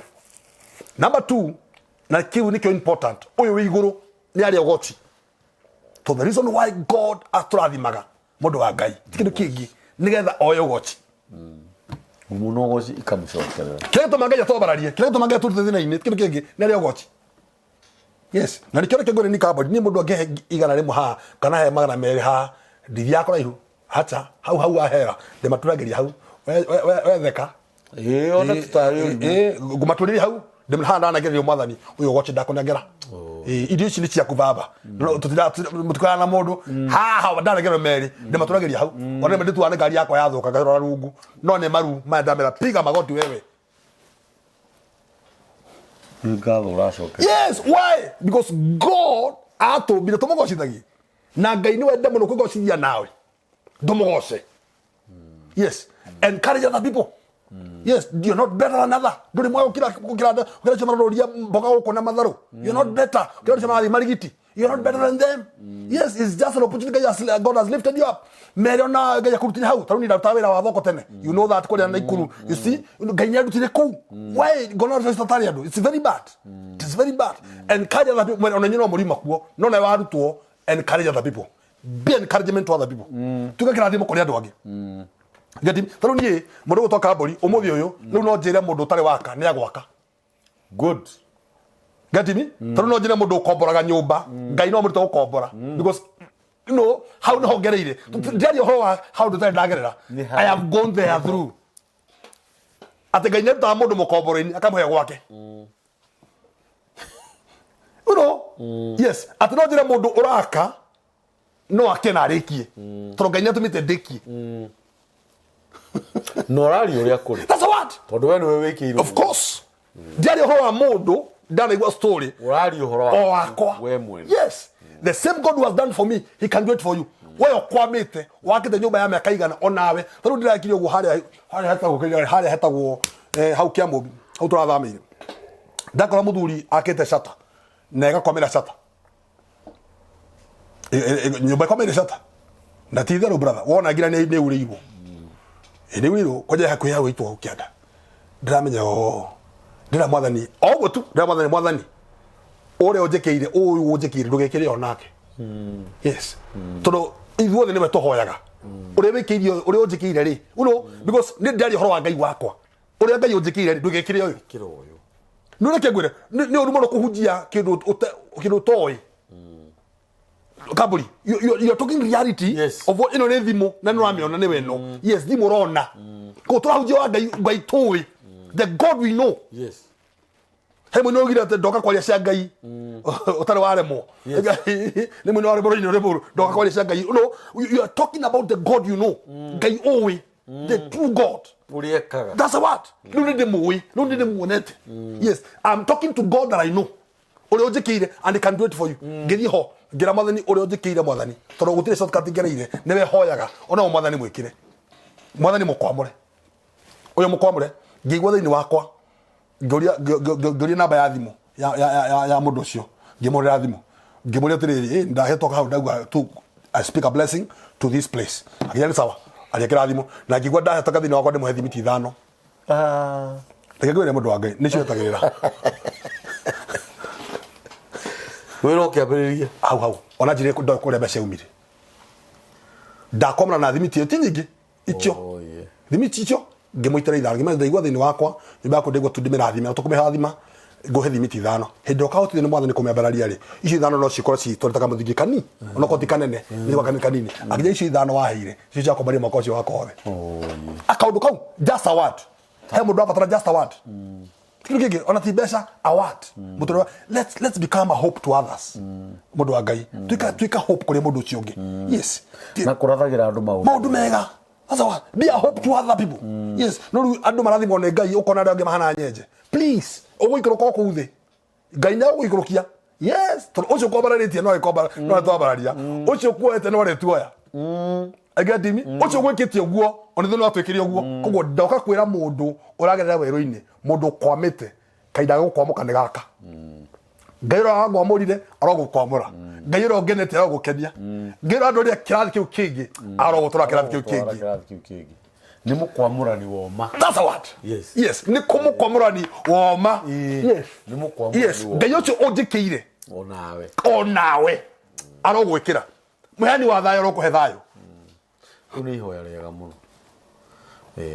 Number 2, na kĩu nĩkĩo important, ũyũ wĩ igũrũ nĩ arĩa ũgoti. So the reason why God atũrathimaga mũndũ wa Ngai ti kĩndũ kĩngĩ, nĩgetha oe ũgoti. Ngumo na ũgoci ikamũcokerera. Kĩrĩa gĩtũmaga Ngai atwambararie, kĩrĩa gĩtũmaga Ngai atũrute thĩna-inĩ ti kĩndũ kĩngĩ, nĩ arĩa ũgoti. Yes, na nĩkĩo reke ngwĩre nĩ kambuni, niĩ mũndũ angĩhe 100 haha kana he 200 haha, ndithiaga kũraihu, acha, hau hau ahera, ndĩmaturagĩria hau. We theka. Ĩĩ, ona tũtarĩ ũrimũ. Ĩĩ, ngũmatũrĩria hau, haha ndanengererio mwathani, ũyũ ũgoti ndakũnengera. Ĩĩ, irio ici nĩ ciaku baba. No, mũtikorana na mũndũ. Haha ndanengerwo merĩ, ndĩmatũragĩria hau. Ona rĩmwe ndĩtuaga nĩ ngari yakwa yathũka, ngarora rungu. No nĩ maru maya ndamera, piga magoti wewe. Nĩ ngatho ũracokeria. Yes, why? Because God atũmbire tũmũgocithagie. Na Ngai nĩ wende mũno kwĩgocithia nawe. Ndũmũgoce. Yes. Encourage other people. Yes, you're not better than other. Ndũrĩ mwega gũkĩra gũkĩra acio mararũria mboga gũkũ na matharũ. You're not better. Gũkĩra acio marathiĩ marigiti. You're not better than them. Yes, it's just an opportunity God has lifted you up. Mere ona Ngai akurutire hau. Tarĩu niĩ ndarutaga wĩra wa thoko tene. You know that kũrĩa Naikuru. You see, Ngai nĩ andutire kũu. Why ngona tũtarĩ andũ? It's very bad. It is very bad. Encourage other people. Ona inyuĩ no mũrima kuo. No nawe warutwo, encourage other people. Be encouragement to other people. Tuĩka kĩrathimo kũrĩ andũ angĩ. Get me? Tarĩu niĩ mũndũ ũgũtwa kambũri ũmũthĩ ũyũ, rĩu no njĩre mũndũ ũtarĩ waka nĩ agwaka. Good. Get me? Tarĩu no njĩre mũndũ ũkomboraga nyũmba, Ngai no amũrute gũkombora. Because you know, hau nĩho ngereire. Ndiaria ũhoro wa hau ndũtarĩ ndagerera. Nĩ I have gone there through. Atĩ Ngai nĩarutaga mũndũ mũkomboro-inĩ akamũhe gwake. You know? Yes, atĩ no njĩre mũndũ ũraka no ake na arĩkie. Tondũ Ngai nĩatũmĩte ndĩkie. Na ũraria ũrĩa kũrĩ. That's what? Tondũ we nĩwe wĩkĩirwo. Of course. Ndiaria ũhoro wa mũndũ ndanaigua story. Ũraria ũhoro O wakwa. We mwene. Yes. The same God who has done for me, he can do it for you. We ũkwamĩte, wakĩte nyũmba ya mĩaka igana onawe. Tarĩu ndĩrakire ũguo harĩa hetagwo kĩrĩa, harĩa hetagwo hau Kĩamũmbi, hau tũrathamĩire. Ndakora mũthuri akĩte shutter na ĩgakwamĩra shutter. Nyũmba ĩkwamĩire shutter. Na ti itherũ brother, wona nginya nĩ urĩirwo. Nĩ urĩirwo kwanja hakuhĩ hau itwo hau kĩanda. Ndĩramenya o ndĩra mwathani o ũguo tu, ndĩra mwathani, mwathani ũrĩa ũnjĩkĩire, ũyũ ũnjĩkĩire ndũgekĩre onake. Yes. Tondũ ithuothe nĩwe tũhoyaga. Ũrĩa wĩkĩire, ũrĩa ũnjĩkĩire rĩ, you know, because nĩ ndĩraria ũhoro wa Ngai wakwa. Ũrĩa Ngai ũnjĩkĩire rĩ, ndũgekĩre ũyũ. Kĩra ũyũ. Nĩ ũreke ngwĩre, nĩ ũru mũno kũhunjia kĩndũ kĩndũ ũtoĩ. Kamburi, you are talking reality Yes. of what ĩno nĩ thimũ na nĩ ũramĩona nĩ weno. Yes, thimũ ũrona. Koguo tũrahunjia wa Ngai, Ngai tũĩ. The God we know. Yes. He mũini augire atĩ ndoka kwaria cia Ngai ũtarĩ waremwo. Nĩ mũini wa rwĩmbo rũinĩ rwĩmbo rũu, ndoka kwaria cia Ngai. No, you are talking about the God you know. Ngai ũĩ. The true God. Ũrĩa ekaga. That's a word. Rĩu nĩ ndĩmũĩ, rĩu nĩ ndĩmuonete. Yes, I'm talking to God that I know. Ũrĩa ũnjĩkĩire and he can do it for you. Ngĩthiĩ ho, ngĩra mwathani ũrĩa ũnjĩkĩire mwathani. Tondũ gũtirĩ shortcut ngereire, nĩwe hoyaga. Ona mwathani mwĩkĩre. Mwathani mũkwamũre. Ũyũ mũkwamũre. Ngĩigua thĩinĩ wakwa ngĩũria ngĩũria namba ya thimũ ya mũndũ ũcio, ngĩmũrĩra thimũ, ngĩmũria atĩrĩrĩ, ndahĩtũka hau ndauga tu I speak a blessing to this place. Akĩnjĩra nĩ sawa, agĩkĩra thimũ na ngĩigua ndahĩtũka thĩinĩ wakwa ndĩmũhe thimiti ithano. Ah. Reke ngwĩre mũndũ wa Ngai nĩcio etagĩrĩra. Wĩra ũkĩambĩrĩria. Hau hau ona njire ndoĩ kũrĩa mbeca yaumire, ndakomana na thimiti ĩyo ti nyingĩ icio. Oh, yeah. Thimiti icio ngĩmũitĩra ithano, ngĩmwĩra ndaigua thĩinĩ wakwa nyũmba yaku ndaigua tu ndĩmĩrathime na tũkũmĩrathima, ngũhe thimiti ithano. Hĩndĩ ĩrĩa ũkahotithio nĩ mwathani kũmĩambararia rĩ, icio ithano no cikorwo citwarĩte kamũthingi kanini, onokorwo ti kanene, nĩ kanini kanini. Akĩnjĩra icio ithano waheire icio ciakombaria mwaka ũcio wakwa wothe. Oh, yeah. Akaũndũ kau, just a word. He mũndũ abatara just a word, kĩndũ kĩngĩ ona ti mbeca, a word. Mũtũrĩre let's become a hope to others. Mũndũ wa Ngai, tuĩka hope kũrĩ mũndũ ũcio ũngĩ. Yes. Na kũrathagĩra andũ maũndũ. Maũndũ mega. That's a word. Be a hope to other people. Yes. No rĩu andũ marathimwo nĩ Ngai, ũkona arĩa angĩ mahana nyenje. Please, ũgũikũrũka o kũu thĩ, Ngai nĩ agũgũikũrũkia. Yes, tondũ ũcio kwambararĩtie no agĩkwambara, no arĩtwambararia. Ũcio kuoete no arĩtuoya. Agetimi ũcio gwĩkĩte ũguo ona ithuĩ no atwĩkĩre ũguo. Koguo ndoka kwĩra mũndũ ũragerera werũ-inĩ, mũndũ ũkwamĩte, kahinda ga gũkwamũka nĩ gaka. Ngai ũrĩa wagwamũrire arogũkwamũra. Ngai ũrĩa ũngenetie arogũkenia. Ngai ũrĩa andũrire kĩrathi kĩu kĩngĩ arogũtwara kĩrathi kĩu Gũtwara kĩngĩ. Kĩrathi kĩu kĩngĩ. Nĩ mũkwamũrani woma. That's a word. Yes. Yes, nĩ kũmũkwamũrani woma. Yes. Nĩ mũkwamũrani Yes. woma. Ngai ũcio ũnjĩkĩire Onawe. Onawe arogwĩkĩra. Mũheani wa thayũ arokũhe thayũ. Rĩu nĩ ihoya rĩega mũno.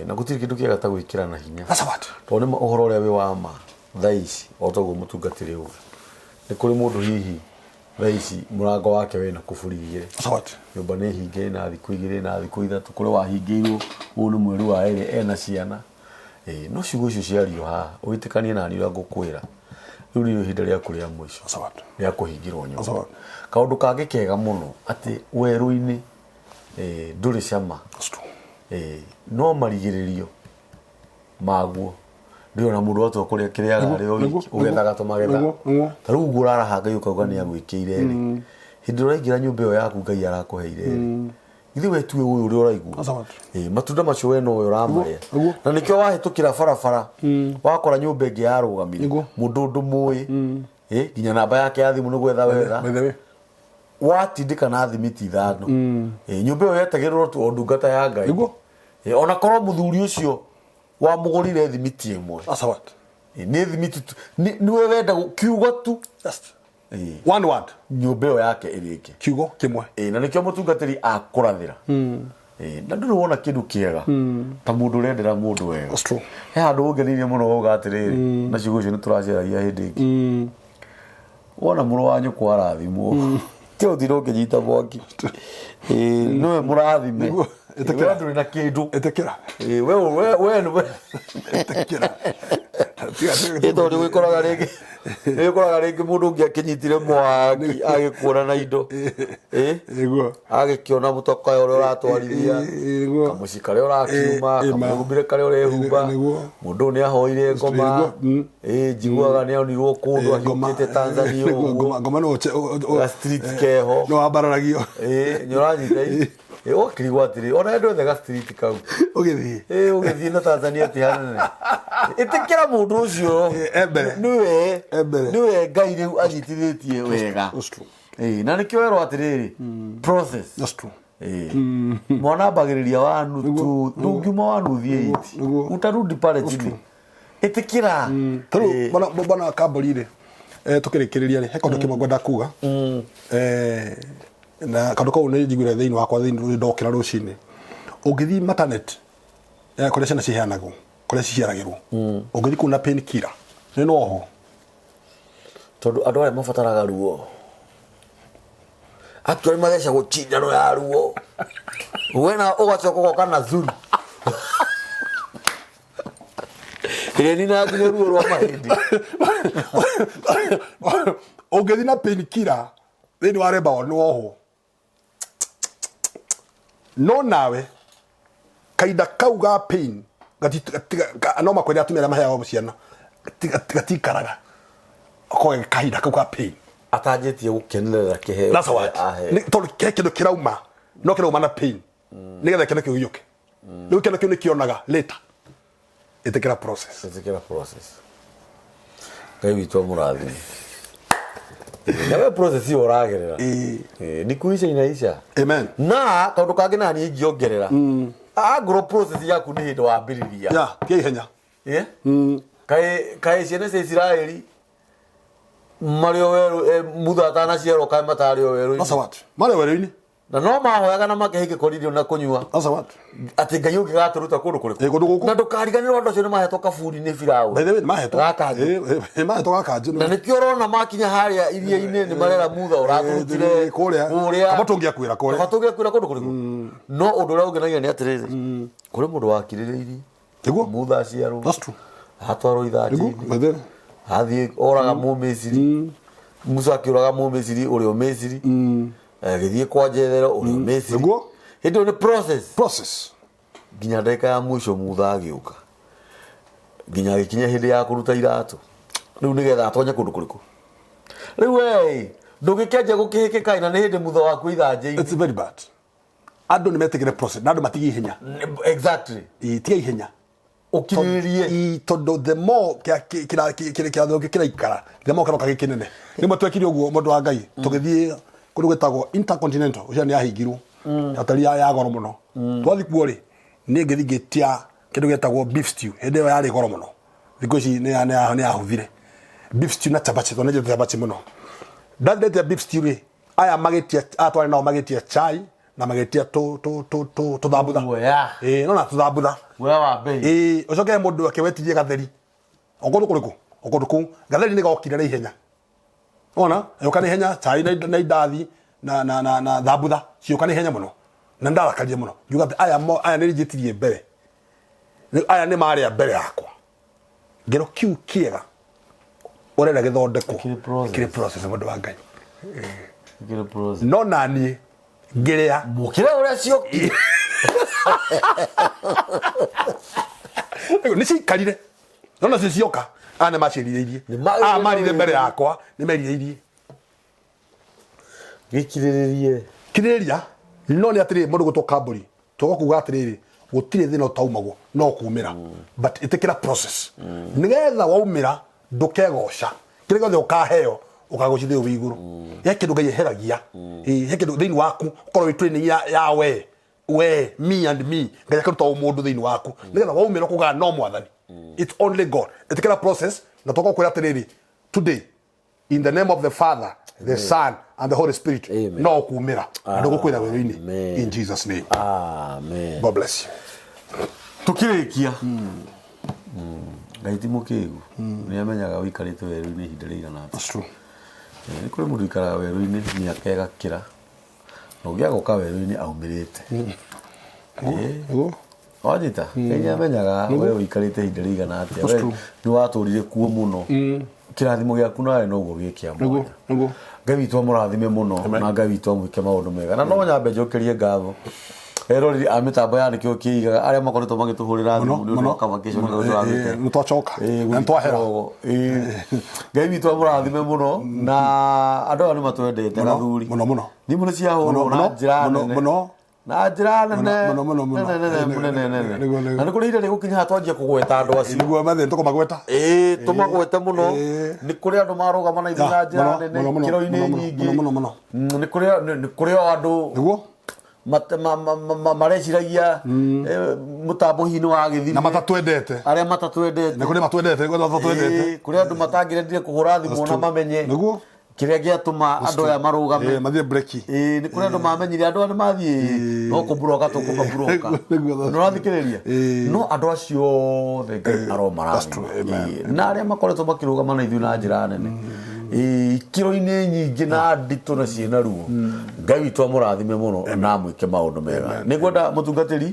Na gũtirĩ kĩndũ kĩega ta gwĩkĩra na hinya. That's a word. Tondũ nĩ ũhoro ũrĩa wĩ wa ma thaa ici, o ta ũguo mũtungatĩri uga, nĩ kũrĩ mũndũ hihi thaa ici mũrango wake wĩna kuburi igĩrĩ. That's a word. Nyũmba nĩ hinge ĩna thikũ igĩrĩ, ĩna thikũ ithatũ, kũrĩ wahingĩirwo ũyũ nĩ mweri wa ĩrĩ ena ciana. No ciugo icio ciario haha, wĩtĩkanie nani ũrĩa ngũkwĩra, rĩu nĩrĩo ihinda rĩaku rĩa mũico That's a word. Rĩa kũhingĩrwo That's a nyũmba. word. Kaũndũ kangĩ kega mũno atĩ werũ-inĩ ndũrĩ cama. That's true. No marigĩrĩrio maguo ndĩrona mũndũ watua kũrĩa kĩrĩaga arĩ o wiki, ũgethaga tũmagetha. Nĩguo, nĩguo. Ta rĩu ũguo ũraraha Ngai ũkauga nĩ agwĩkĩire rĩ, hĩndĩ ĩrĩa ũraingĩra nyũmba ĩyo yaku Ngai arakũheire rĩ, githĩ we tuwe ũyũ ũrĩa ũraigua? That's a word. Matunda macio we nowe ũramarĩa. Nĩguo. Na nĩkĩo wahĩtũkĩra barabara wakora nyũmba ĩngĩ yarũgamire, Nĩguo. mũndũ ndũmũĩ, nginya namba yake ya thimũ nĩ gwetha wetha, By the way. watindĩka na thimiti ithano. Nyũmba ĩyo yetagĩrĩrwo tu o ndungata ya Ngai. Nĩguo. Ona korwo mũthuri ũcio wamũgũrire thimiti ĩmwe. That's a word. Nĩ thimiti tu, nĩwe wenda kiugo tu. Just one word. Nyũmba ĩyo yake ĩrĩke. Kiugo kĩmwe. Na nĩkĩo mũtungatĩri akũrathĩra. Na ndũrĩ wona kĩndũ kĩega ta mũndũ ũrendera mũndũ wega. That's true. He handũ ũngenirie mũno wauga atĩrĩrĩ, na ciugo icio nĩ tũraceragia hĩndĩ ĩngĩ, wona mũrũ wa nyũkwa arathimwo, kĩ ũtinde ũkĩnyita mwaki. Nĩwe mũrathime. Nĩguo. Ĩtĩkĩra. We ndũrĩ na kĩndũ. Ĩtĩkĩra. We Ĩtĩkĩra. Ĩ tondũ nĩ wĩkoraga rĩngĩ mũndũ ũngĩ akĩnyitire mwaki agĩkuona na indo. Nĩguo. Agĩkĩona mũtoka ũrĩa ũratwarithia, Nĩguo. kamũciĩ karĩa ũrakiuma, Ma. kamwĩhumbĩre karĩa ũrehumba. Nĩguo. Mũndũ ũyũ nĩ ahoire ngoma. Nĩguo. Njiguaga nĩ onirwo kũndũ ahiũkĩte Tanzania Nĩguo, ũguo. ngoma no Ga street keho. no wambararagio. Nĩ ũranyita ĩ? Ũgakĩrigwo atĩrĩ, ona andũ othe ga street kau. Ũgĩthiĩ. Ũgĩthiĩ na Tanzania ti hanene. Ĩtĩkĩra mũndũ ũcio. E mbere. Nĩwe. E mbere. Nĩwe Ngai rĩu anyitithĩtie wega. That's true. Na nĩkĩo werwo atĩrĩrĩ, process. That's true. Mwana ambagĩrĩria wanu tu, ndũngiuma wanu ũthiĩ eight. Nĩguo. Utarudi pale chini. Ĩtĩkĩra. Tarĩu bwana Kambũri rĩ, tũkĩrĩkĩrĩria rĩ, he kaũndũ kĩmwe ngwenda kuga. Na kaũndũ kau nĩ njiguire thĩinĩ wakwa thĩinĩ ndokĩra rũcinĩ. Ũngĩthiĩ maternity, kũrĩa ciana ciheanagwo. Kũrĩa ciciaragĩrwo. Ũngĩthiĩ kũu na pain killer, nĩ no ohwo. Tondũ andũ arĩa mabataraga ruo actually mathecagwo cindano ya ruo, wena ũgacoka ũgoka na zuru ĩrĩa ninaga nginya ruo rwa mahĩndĩ. Ũngĩthiĩ na pain killer thĩinĩ wa labour ward, nĩ wohwo. No nawe kahinda kau ga pain no makwĩre atumia arĩa maheagwo ciana gatikaraga koge kahinda kau ga pain. Atanjĩtie gũkenerera kĩheo. That's what. Aheo. Tondũ he kĩndũ kĩrauma, no kĩrauma na pain nĩgetha kĩndũ kĩu gĩũke. Rĩu kĩndũ kĩu nĩkĩonaga later. Ĩtĩkĩra process. Ĩtĩkĩra process. Ngai witũ amũrathime na we process ĩyo ũragerera. Ĩĩ. Ni kuisha inaisha. Amen. Na kaũndũ kangĩ naniĩ ingĩongerera, angorwo process yaku nĩ hĩndĩ wambĩrĩria, ya tia ihenya. Kaĩ ciana cia Isiraeli marĩ o werũ, Mutha atanaciarwo, kaĩ matarĩ o werũ? That's what marĩ werũ-inĩ. Na no mahoyaga na makehe gĩkoririo na kũnyua. That's what. Atĩ Ngai ũngĩgatũruta kũndũ kũrĩkũ? Ĩ, kũndũ gũkũ. Na ndũkariganĩrwo andũ acio nĩ mahetwo kaburi nĩ Firaũni. By the way, nĩ mahetwo. Gakanjũ. Ĩ, ĩ, mahetwo gakanjũ. Na nĩkĩo ũrona makinya harĩa iria-inĩ nĩ marera Mutha ũratũrutire Ĩ, kũrĩa. Kũrĩa. Kaba tũngĩakuĩra kũrĩa. Kaba tũngĩakuĩra kũndũ kũrĩkũ. No ũndũ ũrĩa ũngenagia nĩ atĩrĩrĩ, kũrĩ mũndũ wakirĩrĩirie. Nĩguo. Mutha aciarwo. That's true. Atwarwo Nĩguo. ithanjĩ-inĩ. By the way. Athiĩ oraga Mũmisiri. Musa akĩũraga Mũmisiri ũrĩa Ũmisiri. Agĩthiĩ kwa Jethero ũrĩa Ũmisiri. Nĩguo. Hĩndĩ ĩyo nĩ process. Process. Nginya ndagĩka ya mũico Mutha agĩũka. Nginya agĩkinya hĩndĩ ya kũruta iratũ. Rĩu nĩgetha atonye kũndũ kũrĩkũ. Rĩu we ndũngĩkĩanjia gũkĩhĩkĩka na nĩ hĩndĩ Mutha waku ithanjĩ-inĩ. It's very bad. Andũ nĩ metigĩre process na andũ matige ihenya. Exactly. Ĩ, tiga ihenya. Ũkirĩrĩrie. Ĩ, tondũ the more kĩrathio kĩraikara, the more kĩroka gĩ kĩnene. Rĩmwe twekire ũguo, mũndũ wa Ngai, tũgĩthiĩ kũndũ gwĩtagwo Intercontinental, ũcio nĩ yahingirwo, hoteli ya goro mũno. Twathiĩ kuo rĩ, niĩ ngĩthiĩ ngĩtia kĩndũ gĩtagwo beef stew. Hĩndĩ ĩyo yarĩ goro mũno, thikũ ici nĩ yahũthire. Beef stew na chapati, tondũ nĩ nyendete chapati mũno. Ndathiĩ ndetia beef stew rĩ, aya magĩtia, aya twarĩ nao magĩtia chai na magĩtia tũthambutha. Guoya. Ĩĩ, nona tũthambutha. Guoya wa mbei. Ĩĩ, ũcoke he mũndũ akĩwetirie gatheri o kũndũ kũrĩkũ, o kũndũ kũu gatheri nĩ gokire na ihenya. Ona yoka na ihenya, chai na indathi na thambutha cioka na ihenya mũno, na ndarakarire mũno ngiuga atĩ aya nĩ njĩtirie mbere. Rĩu aya nĩ marĩa mbere yakwa. Ngero kiu kĩega ũrenda gĩthondekwo. Kĩrĩ process. Kĩrĩ process, mũndũ wa Ngai. Kĩrĩ process. No naniĩ ngĩrĩa. Mũkĩre ũrĩa ciokire. Nĩ ciaikarire, no nacio cioka, aya nĩ maciĩrirĩirie. Nĩ ma- Aya marire mbere yakwa nĩ merirĩirie. Gĩkirĩrĩrie. Kirĩrĩria. No nĩ atĩrĩrĩ, mũndũ gwĩtwo kambũri twoka kuga atĩrĩrĩ, gũtirĩ thĩna ũtaumagwo no kumĩra, but ĩtĩkĩra process nĩgetha waumĩra ndũkegoca. Kĩrĩa gĩothe ũkaheo ũkagocithio wĩ igũrũ. He kĩndũ Ngai eheragia. Ĩĩ, he kĩndũ thĩinĩ waku ũkorwo wĩ training ya we me and me. Ngai akaruta ũmũndũ thĩinĩ waku nĩgetha waumĩra ũkugaga no Mwathani. It's only God. Ĩtĩkĩra process. Na twoka kwĩra atĩrĩrĩ today, in the name of the Father, the Son and the Holy Spirit. Amen. No kumĩra na ndũgũkwĩra werũ-inĩ. Amen. In Jesus name. Amen. God bless you. Tukĩrĩkia, Ngai ti mũkĩgu, nĩ amenyaga ũikarĩte werũ-inĩ ihinda rĩigana atĩa. That's true. Nĩ kũrĩ mũndũ ũikaraga werũ-inĩ mĩaka ĩgakĩra, na ũngĩ agoka werũ-inĩ aumĩrĩte. Nĩguo. Wanyita? Ngai nĩ amenyaga we ũikarĩte ihinda rĩigana atĩa. That's We true. nĩ watũrire kuo mũno. Kĩrathimo gĩaku nawe noguo gĩ kĩa Nĩguo, mwanya. nĩguo. Ngai witũ amũrathime mũno na Ngai witũ amwĩke maũndũ mega. Na no nyambe njokerie ngatho eroreri a mĩtambo ya Nĩkĩo Kĩigaga arĩa makoretwo magĩtũhũrĩra thimũ nĩ ũndũ wa convocation Mũno. ĩrĩa tũrathiĩte. Ĩ, ĩ, nĩ twacoka. Na nĩ twahera. Ngai witũ amũrathime mũno, na andũ aya nĩ matwendete. Mũno, Gathuri. mũno, mũno. Thimũ nĩ ciahũrwo Mũno, na mũno, njĩra mũno, nene. Mũno. Na njĩra nene. Mũno, mũno, mũno. Nene, nene, Nĩguo, nene, nene. nĩguo, nĩguo. Na nĩ kũrĩ ihinda rĩgũkinya haha twanjie kũgweta andũ acio. Nĩguo mathĩ tũkũmagweta. Ĩĩ, tũmagwete mũno. Ĩĩ. Nĩ kũrĩ andũ marũgama na ithuĩ na Ya, njĩra mũno, nene mũno, mũno, ikĩro-inĩ mũno, mũno, nyingĩ. mũno, mũno, mũno. Nĩ kũrĩ o andũ Nĩguo. Mareciragia mũtambo hihi nĩ wagĩthirire. Na matatwendete. Arĩa matatwendete. Na kũrĩ matwendete, nĩguo matatwendete. Ĩĩ, kũrĩ andũ matangĩrendire kũhũra thimũ na mamenye. Nĩguo. Kĩrĩa gĩatũma andũ aya marũgame. Mathiĩ break. Ĩĩ, nĩ kũrĩ andũ mamenyire andũ aya nĩ mathiĩ no kũmburoka tũkũmaburoka. Nĩguo. Nĩ ũrathikĩrĩria? No andũ acio othe Ngai That's aromarathima. true. Amen. Ĩĩ, na arĩa makoretwo makĩrũgama na ithuĩ na njĩra nene. Ĩĩ, ikĩro-inĩ nyingĩ na nditũ na ciĩna ruo, Ngai witũ amũrathime mũno na amwĩke maũndũ mega. Nĩ ngwenda mũtungatĩri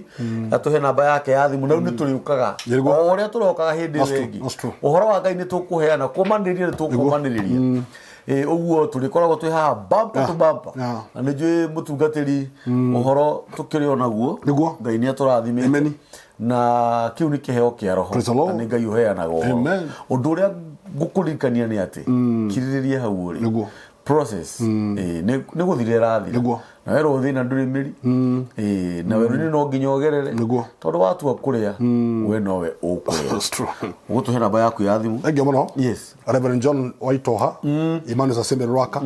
atũhe namba yake ya thimũ, na rĩu nĩ tũrĩũkaga Nĩguo. o ũrĩa tũrokaga hĩndĩ That's ĩyo true, ĩngĩ. that's true. Ũhoro wa Ngai nĩ tũkũheana, kũmanĩrĩria nĩ tũkũmanĩrĩria. Ĩĩ, ũguo tũrĩkoragwo twĩ haha bumper to bumper. Na nĩ njũĩ mũtungatĩri ũhoro tũkĩrĩ o naguo. Nĩguo. Ngai nĩ atũrathimĩte. Amen. Na kĩu nĩ kĩheo kĩa roho. Praise the Lord. Na nĩ Ngai ũheanaga ũhoro. Amen. Ũndũ ũrĩa ngũkũririkania nĩ atĩ kirĩrĩria hau ũrĩ. Nĩguo. Process ĩĩ, nĩ gũthira ĩrathira. Nĩguo. Na werwo thĩna ndũrĩ mĩri. Ĩĩ, na werũ-inĩ no nginya ũgerere. Nĩguo. Tondũ watua kũrĩa we nowe ũkũrĩa. That's true. Ũgũtũhe namba yaku ya thimũ. Thank you mũno. Yes. Reverend John Waitoha, Emmanuel Assembly Rwaka,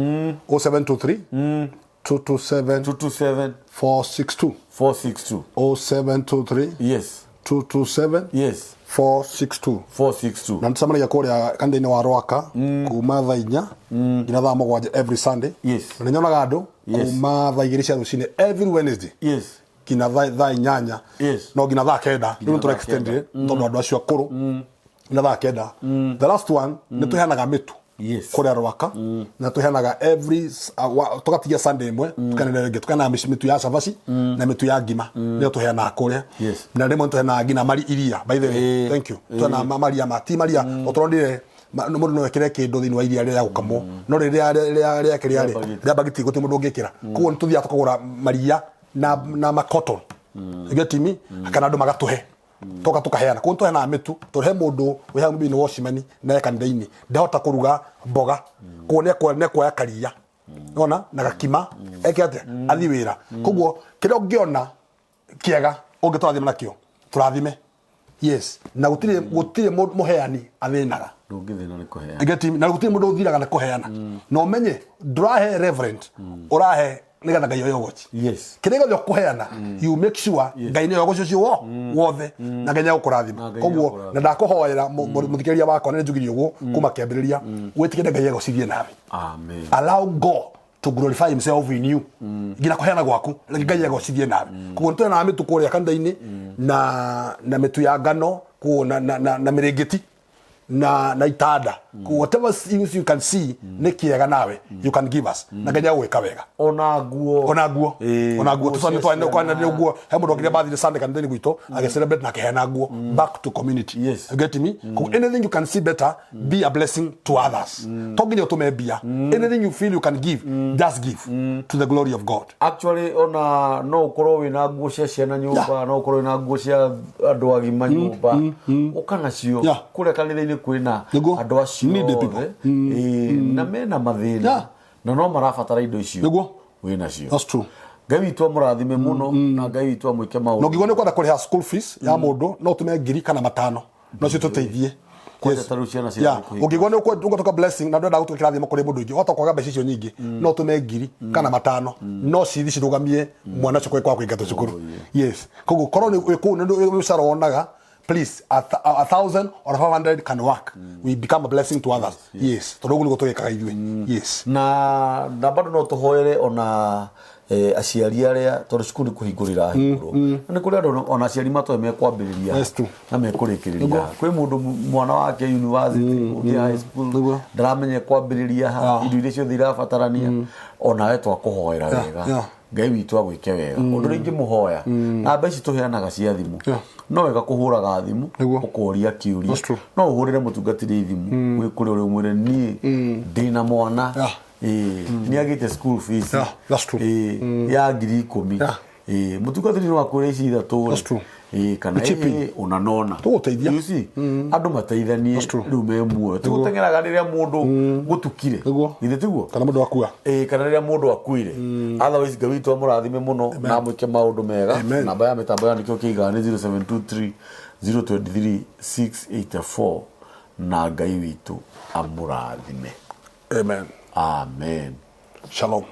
0723 227 227 462. 462. 0723 Yes. 227 Yes. 462. 462. Na nĩtũcemanagia kũrĩa kanitha-inĩ wa Rwaka kuma thaa 4 nginya thaa 7 every Sunday. Yes. Na nĩnyonaga andũ Yes. kuma thaa 2 cia rũcinĩ every Wednesday Yes. nginya thaa 8. Yes. No nginya thaa 9. Rĩu nĩ thaa tũra extend tondũ andũ acio akũrũ nginya thaa 9. The last one, nĩ tũheanaga mĩtu Yes. kũrĩa Rwaka, na tũheanaga every tũgatigia Sunday ĩmwe, tũkaneana ĩngĩ, tũkaheanaga mĩtu ya cabaci na mĩtu ya ngima, nĩyo tũheanaga kũrĩa. Yes. Na rĩmwe nĩtũheanaga nginya mari iria, by the way. Thank you. Tũheanaga maria ma ti maria o tũronire mũndũ no ekĩre kĩndũ thĩinĩ wa iria rĩrĩa gũkamwo, no rĩrĩa rĩa kĩrĩa rĩ bagiti. Rĩa bagiti gũtirĩ mũndũ ũngĩkĩra. Koguo nĩtũthiaga tũkagũra maria na makoton, you get me, kana andũ magatũhe, toka tukaheana. Koguo nĩtũheanaga mĩtu tondũ he mũndũ wĩ hau thĩinĩ wa ũcimani na e kanitha-inĩ ndahota kũruga mboga, koguo nĩekuoya karia ona na gakima eke atĩa athiĩ wĩra. Koguo kĩrĩa ũngĩona kĩega ũngĩtũrathima nakĩo, tũrathime. Yes, na gũtirĩ mũheani athĩnaga. Ndũngĩthĩna nĩ kũheana. Get me? Na gũtirĩ mũndũ ũthiraga nĩ kũheana, na ũmenye ndũrahe reverend, ũrahe nĩgetha Ngai oye ũgoci. Yes. Kĩrĩa gĩothe ũkũheana, you make sure Ngai nĩoe ũgoci ũcio wothe na Ngai nĩegũkũrathima. Na Ngai Koguo nĩegũkũrathima. na ndakũhoera mũthikĩrĩria wakwa, na nĩnjugire ũguo kuma kĩambĩrĩria, wĩtĩkĩre Ngai egocithie nawe. Amen. Allow God to glorify himself in you nginya kũheana gwaku, reke Ngai egocithie nawe. Koguo nĩtũheanaga mĩtu kũrĩa kanitha-inĩ na mĩtu ya ngano, koguo na mĩrĩngĩti na itanda. Koguo whatever you can see nĩ kĩega nawe, you can give us, na Ngai nĩegũgwĩka wega. Ona nguo. Ona nguo. Ĩĩ, Ona nguo. Nguo cia Tũcani ciana. nguo, he mũndũ okire bathire Sunday kanitha-inĩ gwitũ agĩcelebrate na akĩheana nguo back to community. Yes. You get me? Koguo anything you can see better, be a blessing to others. To nginya ũtũme mbia, anything you feel you can give, just give to the glory of God. Actually, ona no ũkorwo wĩna nguo cia ciana nyũmba, no ũkorwo wĩna nguo cia andũ agima nyũmba, ũka nacio kũrĩa kanitha-inĩ kwĩna Nĩguo. andũ acio Need the people. othe. Ĩĩ, na mena mathĩna na no marabatara indo icio. Nĩguo. Wĩnacio. That's true. Ngai witũ amũrathime mũno na Ngai witũ amwĩke Na maũndũ. ũngĩigua nĩ ũkwenda kũrĩha school fees ya mũndũ, no ũtũme ngiri kana 5, no cio tũteithie. Kwanja ta rĩu ciana cia kũhinga. Ũngĩigua nĩ ũgũtuĩka blessing na ndwenda gũtuĩka kĩrathimo kũrĩ mũndũ ũngĩ, wahota kwaga mbeca icio nyingĩ, no ũtũme ngiri kana 5, no cithi cirũgamie mwana ũcio kwa kũingatwo cukuru. Yes, koguo korwo nĩ wĩ kũu nĩ mũcara wonaga, please, 1,000 or 500 can work. We become a blessing to others. Yes, tondũ ũguo nĩguo tũgĩkaga ithuĩ. Yes. Na bado no tũhoere ona aciari arĩa, tondũ cukuru nĩ kũhingũrĩra hingũrwo, na nĩ kũrĩ andũ ona aciari matoĩ mekwambĩrĩria That's true. na mekũrĩkĩrĩria ha. Kwĩ mũndũ mwana wake university, ũngĩ high school, Nĩguo. ndaramenya kwambĩrĩria ha, indo iria ciothe irabatarania. Onawe twakũhoera wega, Ngai witũ agwĩke wega. Ũndũ ũrĩa ingĩmũhoya, namba ici tũheanaga cia thimũ, no wega kũhũraga thimũ Nĩguo. ũkoria kĩũria. That's true. No ũhũrĩre mũtungatĩri thimũ wĩ kũrĩa ũrĩ, ũmwĩre niĩ ndĩna mwana, ĩĩ, nĩ agĩte school fees, Yeah, that's true. ĩĩ, ya 10,000. Ĩĩ, mũtungatĩri no akwĩre ici ithatũ That's rĩ, true. ĩĩ, kana Chip in. ĩĩ, ũnanona. Tũgũteithia. You see, andũ mateithanie. That's true. Rĩu me muoyo tũgũteng'eraga rĩrĩa mũndũ gũtukire. Nĩguo. Githĩ tiguo? Kana mũndũ akua. Ĩĩ, kana rĩrĩa mũndũ akuire. Otherwise Ngai witũ amũrathime mũno na amwĩke maũndũ mega. Amen. Namba ya mĩtambo ya nĩkĩo kĩigaga nĩ 0723 023 684, na Ngai witũ amũrathime. Amen. Amen. Shalom.